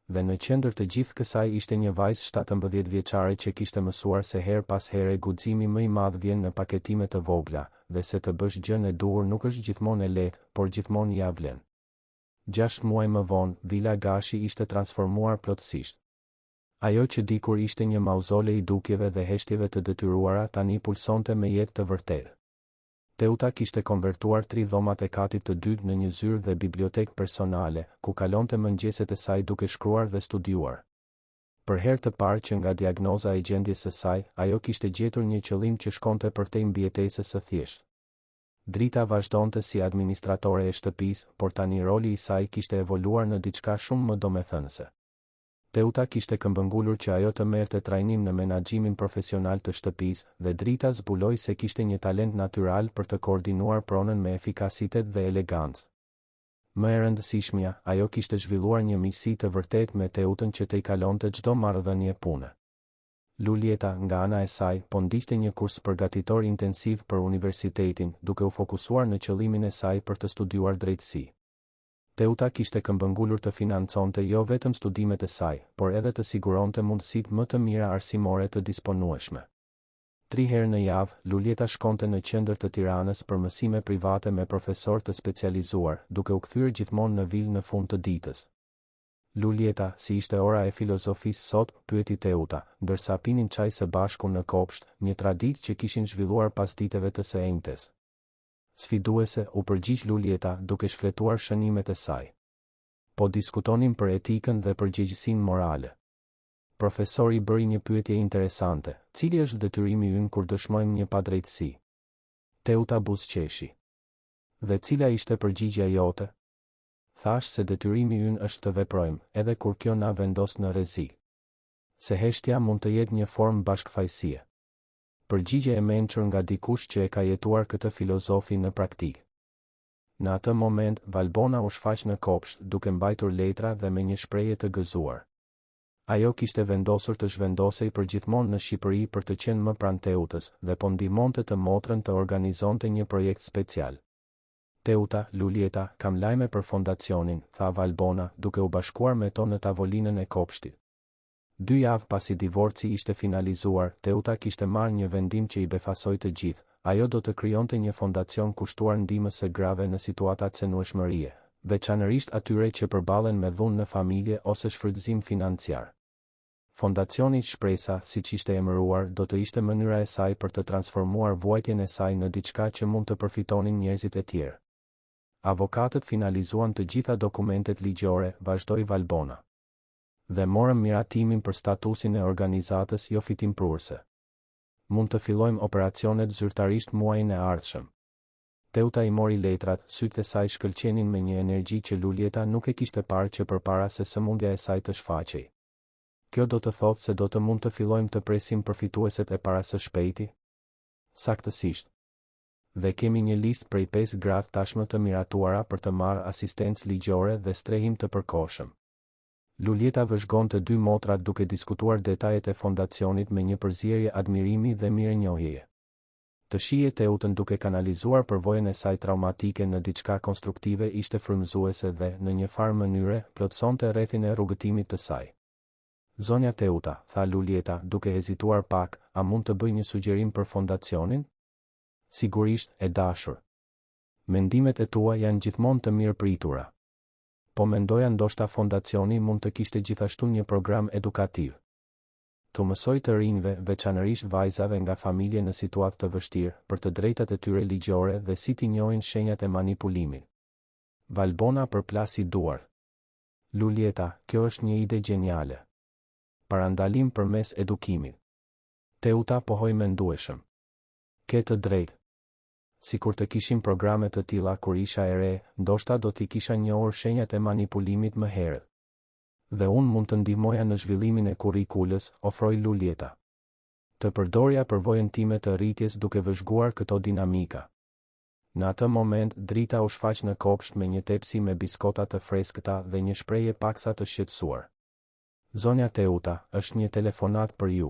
Dhe në qendër të gjithë kësaj ishte një vajzë 17 vjeçare që kishte mësuar se herë pas here guximi më i madh vjen në paketime të vogla, dhe se të bësh gjënë e duhur nuk është gjithmonë e lehtë, por gjithmonë ia vlen. Gjashtë muaj më vonë, Vila Gashi ishte transformuar plotësisht. Ajo që dikur ishte një mauzole i dukjeve dhe heshtjeve të detyruara tani pulsonte me jetë të vërtetë. Teuta kishte konvertuar tri dhomat e katit të dytë në një zyrë dhe bibliotekë personale, ku kalonte mëngjeset e saj duke shkruar dhe studiuar. Për herë të parë që nga diagnoza e gjendjes së saj, ajo kishte gjetur një qëllim që shkonte përtej mbijetesës së thjeshtë. Drita vazhdonte si administratore e shtëpisë, por tani roli i saj kishte evoluar në diçka shumë më domethënëse. Teuta kishte këmbëngulur që ajo të merrte trajnim në menaxhimin profesional të shtëpisë, dhe Drita zbuloi se kishte një talent natyral për të koordinuar pronën me efikasitet dhe elegancë. Më e rëndësishmja, ajo kishte zhvilluar një miqësi të vërtetë me Teutën që tejkalonte çdo marrëdhënie pune. Luljeta, nga ana e saj, po ndiqte një kurs përgatitor intensiv për universitetin, duke u fokusuar në qëllimin e saj për të studiuar drejtësi. Teuta kishte këmbëngulur të financonte jo vetëm studimet e saj, por edhe të siguronte mundësitë më të mira arsimore të disponueshme. Tri herë në javë, Luljeta shkonte në qendër të Tiranës për mësime private me profesorë të specializuar, duke u kthyer gjithmonë në vilë në fund të ditës. Luljeta, si ishte ora e filozofisë sot, pyeti Teuta, ndërsa pinin çaj së bashku në kopsht, një traditë që kishin zhvilluar pasditeve të së enjtes. Sfiduese, u përgjigj Luljeta, duke shfletuar shënimet e saj. Po diskutonim për etikën dhe përgjegjësinë morale. Profesori bëri një pyetje interesante, cili është detyrimi ynë kur dëshmojmë një padrejtësi? Teuta buzëqeshi. Dhe cila ishte përgjigjja jote? Thashë se detyrimi ynë është të veprojmë, edhe kur kjo na vendos në rrezik. Se heshtja mund të jetë një formë bashkëfajësie. Përgjigje e mençur nga dikush që e ka jetuar këtë filozofi në praktikë. Në atë moment, Valbona u shfaq në kopsht, duke mbajtur letra dhe me një shprehje të gëzuar. Ajo kishte vendosur të zhvendosej përgjithmonë në Shqipëri për të qenë më pranë Teutës, dhe po ndihmonte të motrën të organizonte një projekt special. Teuta, Luljeta, kam lajme për fondacionin, tha Valbona, duke u bashkuar me to në tavolinën e kopshtit. Dy javë pasi divorci ishte finalizuar, Teuta kishte marrë një vendim që i befasoi të gjithë, ajo do të krijonte një fondacion kushtuar ndihmës së grave në situata cenueshmërie, veçanërisht atyre që përballen me dhunë në familje ose shfrytëzim financiar. Fondacioni Shpresa, siç ishte emëruar, do të ishte mënyra e saj për të transformuar vuajtjen e saj në diçka që mund të përfitonin njerëzit e tjerë. Avokatët finalizuan të gjitha dokumentet ligjore, vazhdoi Valbona. Dhe morëm miratimin për statusin e organizatës jofitimprurëse. Mund të fillojmë operacionet zyrtarisht muajin e ardhshëm. Teuta i mori letrat, sytë e saj shkëlqenin me një energji që Luljeta nuk e kishte parë që përpara se sëmundja e saj të shfaqej. Kjo do të thotë se do të mund të fillojmë të presim përfitueset e para së shpejti? Saktësisht. Dhe kemi një listë prej pesë gratë tashmë të miratuara për të marrë asistencë ligjore dhe strehim të përkohshëm. Luljeta vëzhgonte dy motrat duke diskutuar detajet e fondacionit me një përzierje admirimi dhe mirënjohjeje. Të shihje Teutën duke kanalizuar përvojën e saj traumatike në diçka konstruktive ishte frymëzuese dhe, në një farë mënyre, plotësonte rrethin e rrugëtimit të saj. Zonja Teuta, tha Luljeta, duke hezituar pak, a mund të bëj një sugjerim për fondacionin? Sigurisht, e dashur. Mendimet e tua janë gjithmonë të mirëpritura. Po mendoja ndoshta fondacioni mund të kishte gjithashtu një program edukativ. T'u mësojë të rinjve, veçanërisht vajzave nga familje në situatë të vështirë, për të drejtat e tyre ligjore dhe si t'i njohin shenjat e manipulimit. Valbona përplasi duart. Luljeta, kjo është një ide gjeniale. Parandalim përmes edukimit. Teuta pohoi mendueshëm. Ke të drejtë. Sikur të kishim programe të tilla kur isha e re, ndoshta do t'i kisha njohur shenjat e manipulimit më herët. Dhe unë mund të ndihmoja në zhvillimin e kurrikulës, ofroi Luljeta. Të përdorja përvojën time të rritjes duke vëzhguar këto dinamika. Në atë moment, Drita u shfaq në kopsht me një tepsi me biskota të freskëta dhe një shprehje paksa të shqetësuar. Zonja Teuta, është një telefonatë për ju.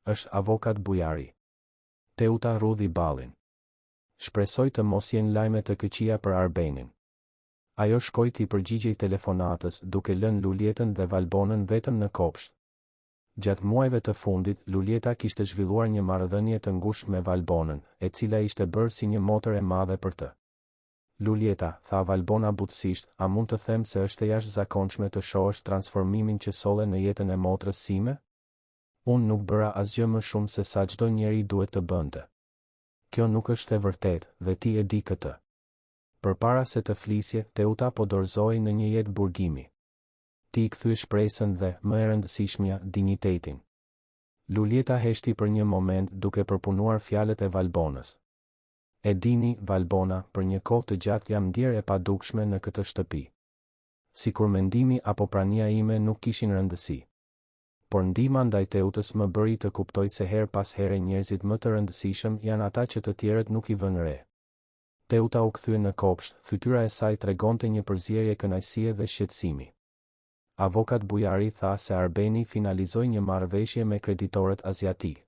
Është avokat Bujari. Teuta rrudhi ballin. Shpresoj të mos jenë lajme të këqija për Arbenin. Ajo shkoi t'i përgjigjej telefonatës, duke lënë Luljetën dhe Valbonën vetëm në kopsht. Gjatë muajve të fundit, Luljeta kishte zhvilluar një marrëdhënie të ngushtë me Valbonën, e cila ishte bërë si një motër e madhe për të. Luljeta, tha Valbona butësisht, a mund të them se është e jashtëzakonshme të shohësh transformimin që solle në jetën e motrës sime? Unë nuk bëra asgjë më shumë se sa çdo njeri duhet të bënte. Kjo nuk është e vërtetë, dhe ti e di këtë. Përpara se të flisje, Teuta po dorëzohej në një jetë burgimi. Ti i kthye shpresën dhe, më e rëndësishmja, dinjitetin. Luljeta heshti për një moment duke përpunuar fjalët e Valbonës. E dini, Valbona, për një kohë të gjatë jam ndjerë e padukshme në këtë shtëpi. Sikur mendimi apo prania ime nuk kishin rëndësi. Por ndihma ndaj Teutës më bëri të kuptoj se herë pas here njerëzit më të rëndësishëm janë ata që të tjerët nuk i vënë re. Teuta u kthye në kopsht, fytyra e saj tregonte një përzierje kënaqësie dhe shqetësimi. Avokat Bujari tha se Arbeni finalizoi një marrëveshje me kreditorët aziatikë.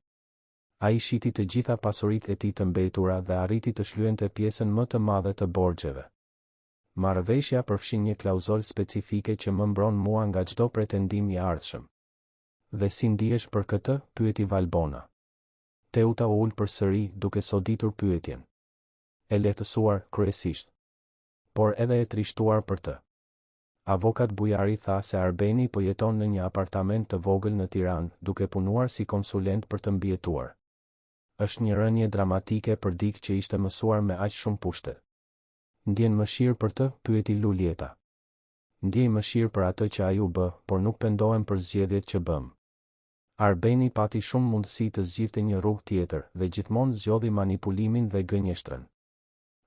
Ai shiti të gjitha pasuritë e tij të mbetura dhe arriti të shlyente pjesën më të madhe të borxheve. Marrëveshja përfshin një klauzolë specifike që më mbron mua nga çdo pretendim i ardhshëm. Dhe si ndihesh për këtë? pyeti Valbona. Teuta u ul përsëri, duke soditur pyetjen. E lehtësuar, kryesisht. Por edhe e trishtuar për të. Avokat Bujari tha se Arbeni po jeton në një apartament të vogël në Tiranë, duke punuar si konsulent për të mbijetuar. Është një rënie dramatike për dikë që ishte mësuar me aq shumë pushtet. Ndjen mëshirë për të? pyeti Luljeta. Ndjej mëshirë për atë që ai u bë, por nuk pendohem për zgjedhjet që bëmë. Arbeni pati shumë mundësi të zgjidhte një rrugë tjetër, dhe gjithmonë zgjodhi manipulimin dhe gënjeshtrën.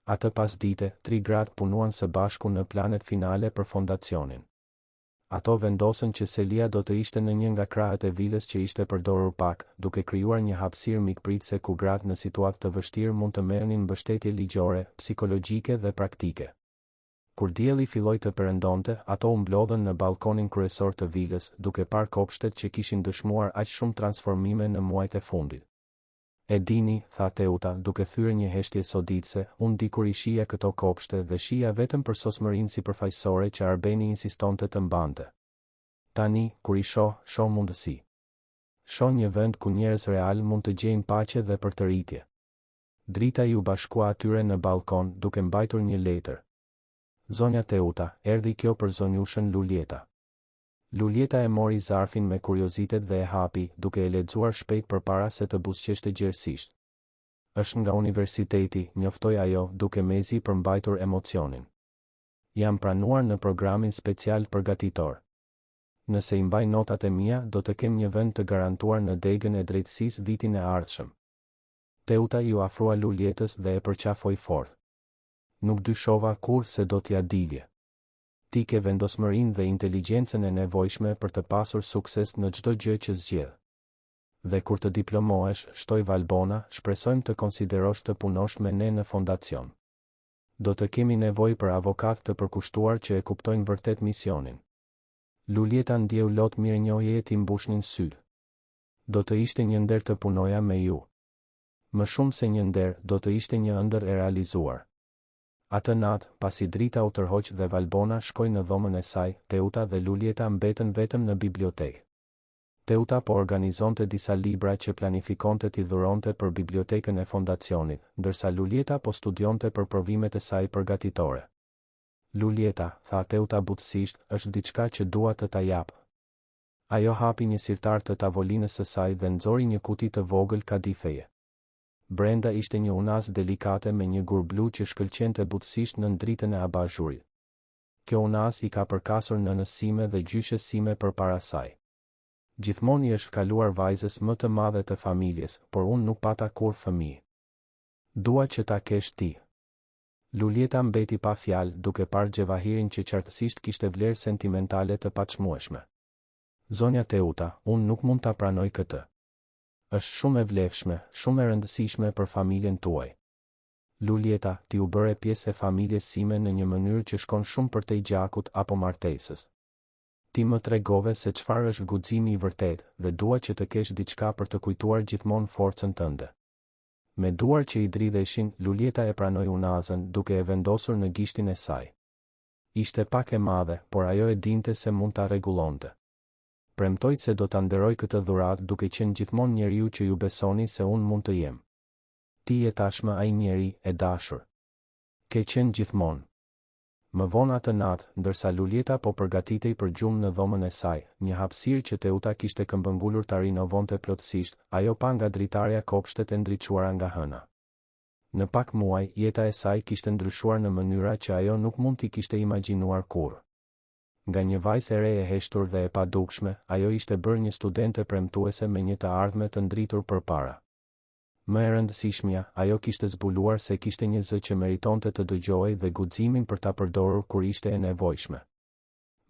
Atë pasdite, tri gratë punuan së bashku në planet finale për fondacionin. Ato vendosën që selia do të ishte në një nga krahët e vilës që ishte përdorur pak, duke krijuar një hapësirë mikpritëse ku gratë në situatë të vështirë mund të merrnin mbështetje ligjore, psikologjike dhe praktike. Kur dielli filloi të perëndonte, ato u mblodhën në ballkonin kryesor të vilës, duke parë kopshtet që kishin dëshmuar aq shumë transformime në muajt e fundit. E dini, tha Teuta, duke thyer një heshtje soditëse, unë dikur i shihja këto kopshte dhe shihja vetëm përsosmërinë sipërfaqësore që Arbeni insistonte të mbante. Tani, kur i shoh, shoh mundësi. Shoh një vend ku njerëz realë mund të gjejnë paqe dhe përtëritje. Drita iu bashkua atyre në ballkon, duke mbajtur një letër. Zonja Teuta, erdhi kjo për zonjushën Luljeta. Luljeta e mori zarfin me kuriozitet dhe e hapi, duke e lexuar shpejt përpara se të buzëqeshte gjerësisht. Është nga universiteti, njoftoi ajo, duke mezi përmbajtur emocionin. Jam pranuar në programin special përgatitor. Nëse i mbaj notat e mia, do të kem një vend të garantuar në degën e drejtësisë vitin e ardhshëm. Teuta iu afrua Luljetës dhe e përqafoi fort. Nuk dyshova kurrë se do t'ia dilje. Ti ke vendosmërinë dhe inteligjencën e nevojshme për të pasur sukses në çdo gjë që zgjedh. Dhe kur të diplomohesh, shtoi Valbona, shpresojmë të konsiderosh të punosh me ne në fondacion. Do të kemi nevojë për avokatë të përkushtuar që e kuptojnë vërtet misionin. Luljeta ndjeu lot mirënjohjeje t'i mbushnin sytë. Do të ishte një nder të punoja me ju. Më shumë se një nder, do të ishte një ëndërr e realizuar. Atë natë, pasi Drita u tërhoq dhe Valbona shkoi në dhomën e saj, Teuta dhe Luljeta mbetën vetëm në bibliotekë. Teuta po organizonte disa libra që planifikonte t'i dhuronte për bibliotekën e fondacionit, ndërsa Luljeta po studionte për provimet e saj përgatitore. Luljeta, tha Teuta butësisht, është diçka që dua të ta jap. Ajo hapi një sirtar të tavolinës së saj dhe nxori një kuti të vogël kadifeje. Brenda ishte një unazë delikate me një gur blu që shkëlqente butësisht nën dritën e abazhurit. Kjo unazë i ka përkasur nënës sime dhe gjyshes sime përpara saj. Gjithmonë i është kaluar vajzës më të madhe të familjes, por unë nuk pata kurrë fëmijë. Dua që ta kesh ti. Luljeta mbeti pa fjalë, duke parë xhevahirin që qartësisht kishte vlerë sentimentale të paçmueshme. Zonja Teuta, unë nuk mund ta pranoj këtë. Është shumë e vlefshme, shumë e rëndësishme për familjen tuaj. Luljeta, ti u bëre pjesë e familjes sime në një mënyrë që shkon shumë përtej gjakut apo martesës. Ti më tregove se çfarë është guximi i vërtetë, dhe dua që të kesh diçka për të kujtuar gjithmonë forcën tënde. Me duar që i dridheshin, Luljeta e pranoi unazën, duke e vendosur në gishtin e saj. Ishte pak e madhe, por ajo e dinte se mund ta rregullonte. Premtoj se do ta nderoj këtë dhuratë duke qenë gjithmonë njeriu që ju besoni se unë mund të jem. Ti je tashmë ai njeri, e dashur. Ke qenë gjithmonë. Më vonë atë natë, ndërsa Luljeta po përgatitej për gjumë në dhomën e saj, një hapësirë që Teuta kishte këmbëngulur ta rinovonte plotësisht, ajo pa nga dritarja kopshtet e ndriçuara nga hëna. Në pak muaj, jeta e saj kishte ndryshuar në mënyra që ajo nuk mund t'i kishte imagjinuar kurrë. Nga një vajzë e re e heshtur dhe e padukshme, ajo ishte bërë një studente premtuese me një të ardhme të ndritur përpara. Më e rëndësishmja, ajo kishte zbuluar se kishte një zë që meritonte të dëgjohej dhe guximin për ta përdorur kur ishte e nevojshme.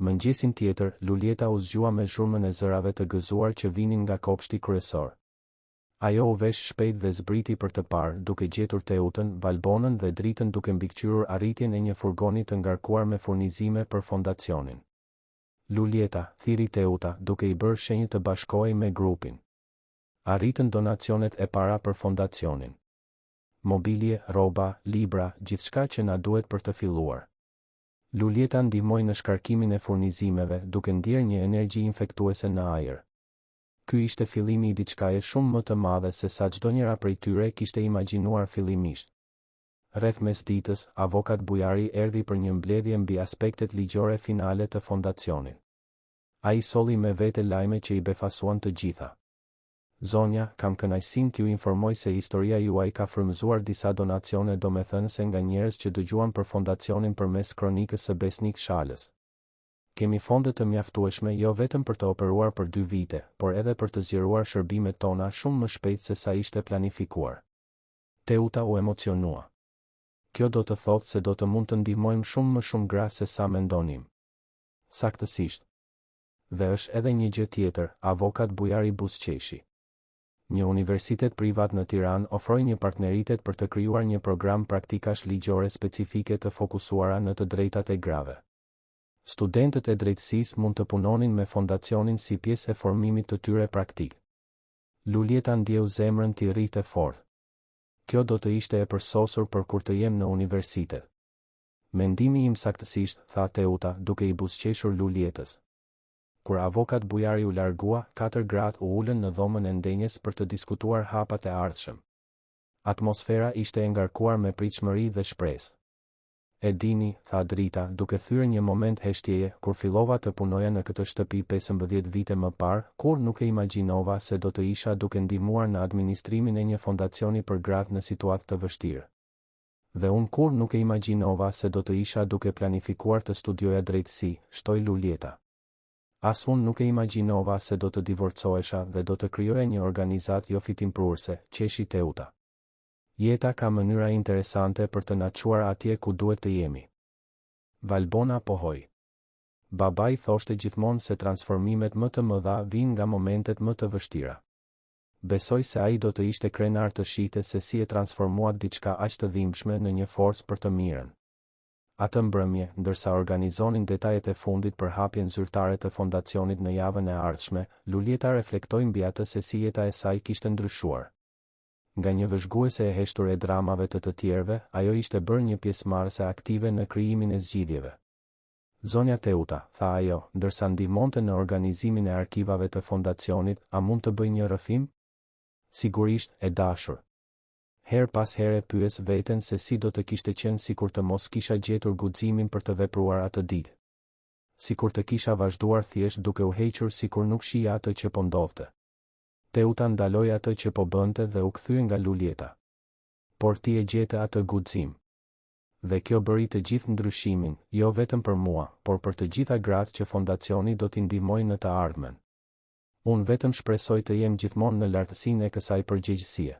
Mëngjesin tjetër, Luljeta u zgjua me zhurmën e zërave të gëzuar që vinin nga kopshti kryesor. Ajo u vesh shpejt dhe zbriti për të parë, duke gjetur Teutën, Valbonën dhe Dritën duke mbikëqyrur arritjen e një furgoni të ngarkuar me furnizime për fondacionin. Luljeta, thirri Teuta, duke i bërë shenjë të bashkohej me grupin. Arritën donacionet e para për fondacionin. Mobilie, rroba, libra, gjithçka që na duhet për të filluar. Luljeta ndihmoi në shkarkimin e furnizimeve, duke ndjerë një energji infektuese në ajër. Ky ishte fillimi i diçkaje shumë më të madhe se sa çdonjëra prej tyre kishte imagjinuar fillimisht. Rreth mesditës, avokat Bujari erdhi për një mbledhje mbi aspektet ligjore finale të fondacionit. Ai solli me vete lajme që i befasuan të gjitha. Zonja, kam kënaqësinë t'ju informoj se historia juaj ka frymëzuar disa donacione domethënëse nga njerëz që dëgjuan për fondacionin përmes kronikës së Besnik Shalës. Kemi fonde të mjaftueshme jo vetëm për të operuar për dy vite, por edhe për të zgjeruar shërbimet tona shumë më shpejt se sa ishte planifikuar. Teuta u emocionua. Kjo do të thotë se do të mund të ndihmojmë shumë më shumë gra se sa mendonim. Saktësisht. Dhe është edhe një gjë tjetër, avokat Bujari buzëqeshi. Një universitet privat në Tiranë ofroi një partneritet për të krijuar një program praktikash ligjore specifike të fokusuara në të drejtat e grave. Studentët e drejtësisë mund të punonin me fondacionin si pjesë e formimit të tyre praktik. Luljeta ndjeu zemrën t'i rrihte fort. Kjo do të ishte e përsosur për kur të jem në universitet. Mendimi im saktësisht, tha Teuta, duke i buzëqeshur Luljetës. Kur avokat Bujari u largua, katër gratë u ulën në dhomën e ndenjes për të diskutuar hapat e ardhshëm. Atmosfera ishte e ngarkuar me pritshmëri dhe shpresë. E dini, tha Drita, duke thyer një moment heshtjeje, kur fillova të punoja në këtë shtëpi 15 vite më parë, kurrë nuk e imagjinova se do të isha duke ndihmuar në administrimin e një fondacioni për gratë në situatë të vështirë. Dhe unë kurrë nuk e imagjinova se do të isha duke planifikuar të studioja drejtësi, shtoi Luljeta. As unë nuk e imagjinova se do të divorcohesha dhe do të krijoja një organizatë jofitimprurëse, qeshi Teuta. Jeta ka mënyra interesante për të na çuar atje ku duhet të jemi. Valbona pohoi. Babai thoshte gjithmonë se transformimet më të mëdha vijnë nga momentet më të vështira. Besoj se ai do të ishte krenar të shihte se si e transformuat diçka aq të dhimbshme në një forcë për të mirën. Atë mbrëmje, ndërsa organizonin detajet e fundit për hapjen zyrtare të fondacionit në javën e ardhshme, Luljeta reflektoi mbi atë se si jeta e saj kishte ndryshuar. Nga një vëzhguese e heshtur e dramave të të tjerëve, ajo ishte bërë një pjesëmarrëse aktive në krijimin e zgjidhjeve. Zonja Teuta, tha ajo, ndërsa ndihmonte në organizimin e arkivave të fondacionit, a mund të bëj një rrëfim? Sigurisht, e dashur. Herë pas here pyes veten se si do të kishte qenë sikur të mos kisha gjetur guximin për të vepruar atë ditë. Sikur të kisha vazhduar thjesht duke u hequr sikur nuk shihja atë që po ndodhte. Teuta ndaloi atë që po bënte dhe u kthye nga Luljeta. Por ti e gjete atë guxim. Dhe kjo bëri të gjithë ndryshimin, jo vetëm për mua, por për të gjitha gratë që fondacioni do t'i ndihmojë në të ardhmen. Unë vetëm shpresoj të jem gjithmonë në lartësinë e kësaj përgjegjësie.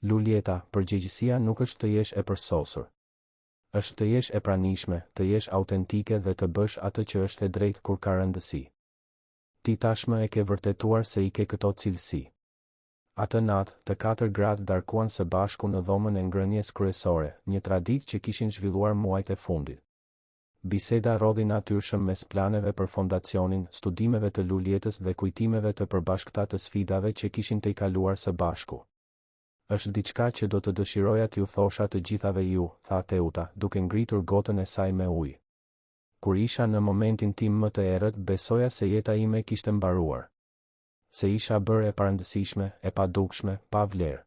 Luljeta, përgjegjësia nuk është të jesh e përsosur. Është të jesh e pranishme, të jesh autentike dhe të bësh atë që është e drejtë kur ka rëndësi. Ti tashmë e ke vërtetuar se i ke këto cilësi. Atë natë, të katër gratë darkuan së bashku në dhomën e ngrënies kryesore, një traditë që kishin zhvilluar muajt e fundit. Biseda rrodhi natyrshëm mes planeve për fondacionin, studimeve të Luljetës dhe kujtimeve të përbashkëta të sfidave që kishin tejkaluar së bashku. Është diçka që do të dëshiroja t'ju thosha të gjithave ju, tha Teuta, duke ngritur gotën e saj me ujë. Kur isha në momentin tim më të errët, besoja se jeta ime kishte mbaruar. Se isha bërë e parëndësishme, e padukshme, pa vlerë.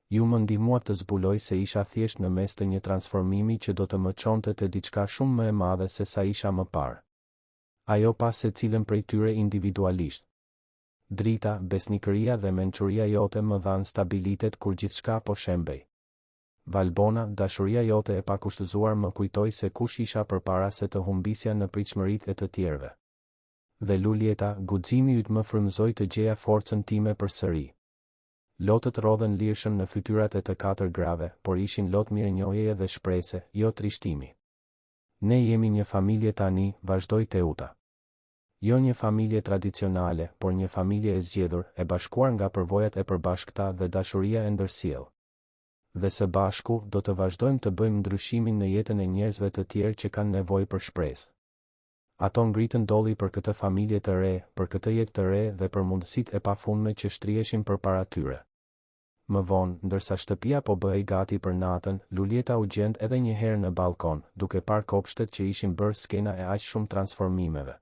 Ju më ndihmuat të zbuloj se isha thjesht në mes të një transformimi që do të më çonte te diçka shumë më e madhe se sa isha më parë. Ajo pa secilën prej tyre individualisht. Drita, besnikëria dhe mençuria jote më dhanë stabilitet kur gjithçka po shembej. Valbona, dashuria jote e pakushtëzuar më kujtoi se kush isha përpara se të humbisja në pritshmëritë e të tjerëve. Dhe Luljeta, guximi yt më frymëzoi të gjeja forcën time përsëri. Lotët rrodhën lirshëm në fytyrat e të katër grave, por ishin lot mirënjohjeje dhe shprese, jo trishtimi. Ne jemi një familje tani, vazhdoi Teuta. Jo një familje tradicionale, por një familje e zgjedhur, e bashkuar nga përvojat e përbashkëta dhe dashuria e ndërsjellë. Dhe së bashku, do të vazhdojmë të bëjmë ndryshimin në jetën e njerëzve të tjerë që kanë nevojë për shpresë. Ato ngritën dolli për këtë familje të re, për këtë jetë të re dhe për mundësitë e pafundme që shtriheshin përpara tyre. Më vonë, ndërsa shtëpia po bëhej gati për natën, Luljeta u gjend edhe një herë në ballkon, duke parë kopshtet që ishin bërë skena e aq shumë transformimeve.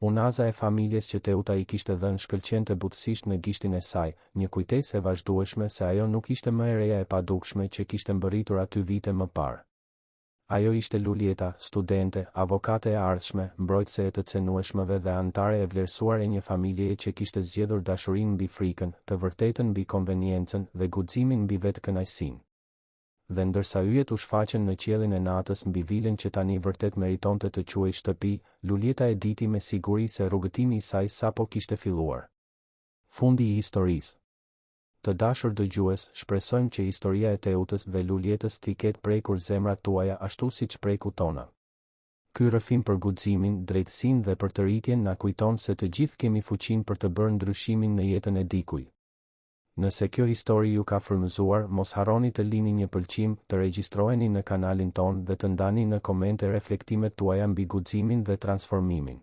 Unaza e familjes që Teuta i kishte dhënë shkëlqente butësisht në gishtin e saj, një kujtesë e vazhdueshme se ajo nuk ishte më e reja e padukshme që kishte mbërritur aty vite më parë. Ajo ishte Luljeta, studente, avokate e ardhshme, mbrojtëse e të cenueshmëve dhe anëtare e vlerësuar e një familjeje që kishte zgjedhur dashurinë mbi frikën, të vërtetën mbi konveniencën dhe guximin mbi vetëkënaqësinë. Dhe ndërsa yjet u shfaqën në qiellin e natës mbi vilën që tani vërtet meritonte të quhej shtëpi, Luljeta e diti me siguri se rrugëtimi i saj sapo kishte filluar. Fundi i historisë. Të dashur dëgjues, shpresojmë që historia e Teutës dhe Luljetës t'i ketë prekur zemrat tuaja ashtu siç preku tonat. Ky rrëfim për guximin, drejtësinë dhe përtëritjen na kujton se të gjithë kemi fuqinë për të bërë ndryshimin në jetën e dikujt. Nëse kjo histori ju ka frymëzuar, mos harroni të lini një pëlqim, të regjistroheni në kanalin tonë dhe të ndani në komente reflektimet tuaja mbi guximin dhe transformimin.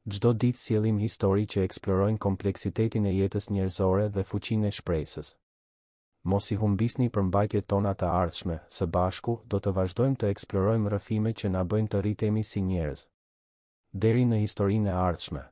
Çdo ditë sjellim histori që eksplorojnë kompleksitetin e jetës njerëzore dhe fuqinë e shpresës. Mos i humbisni përmbajtjet tona të ardhshme, së bashku, do të vazhdojmë të eksplorojmë rrëfime që na bëjnë të rritemi si njerëz. Deri në historinë e ardhshme.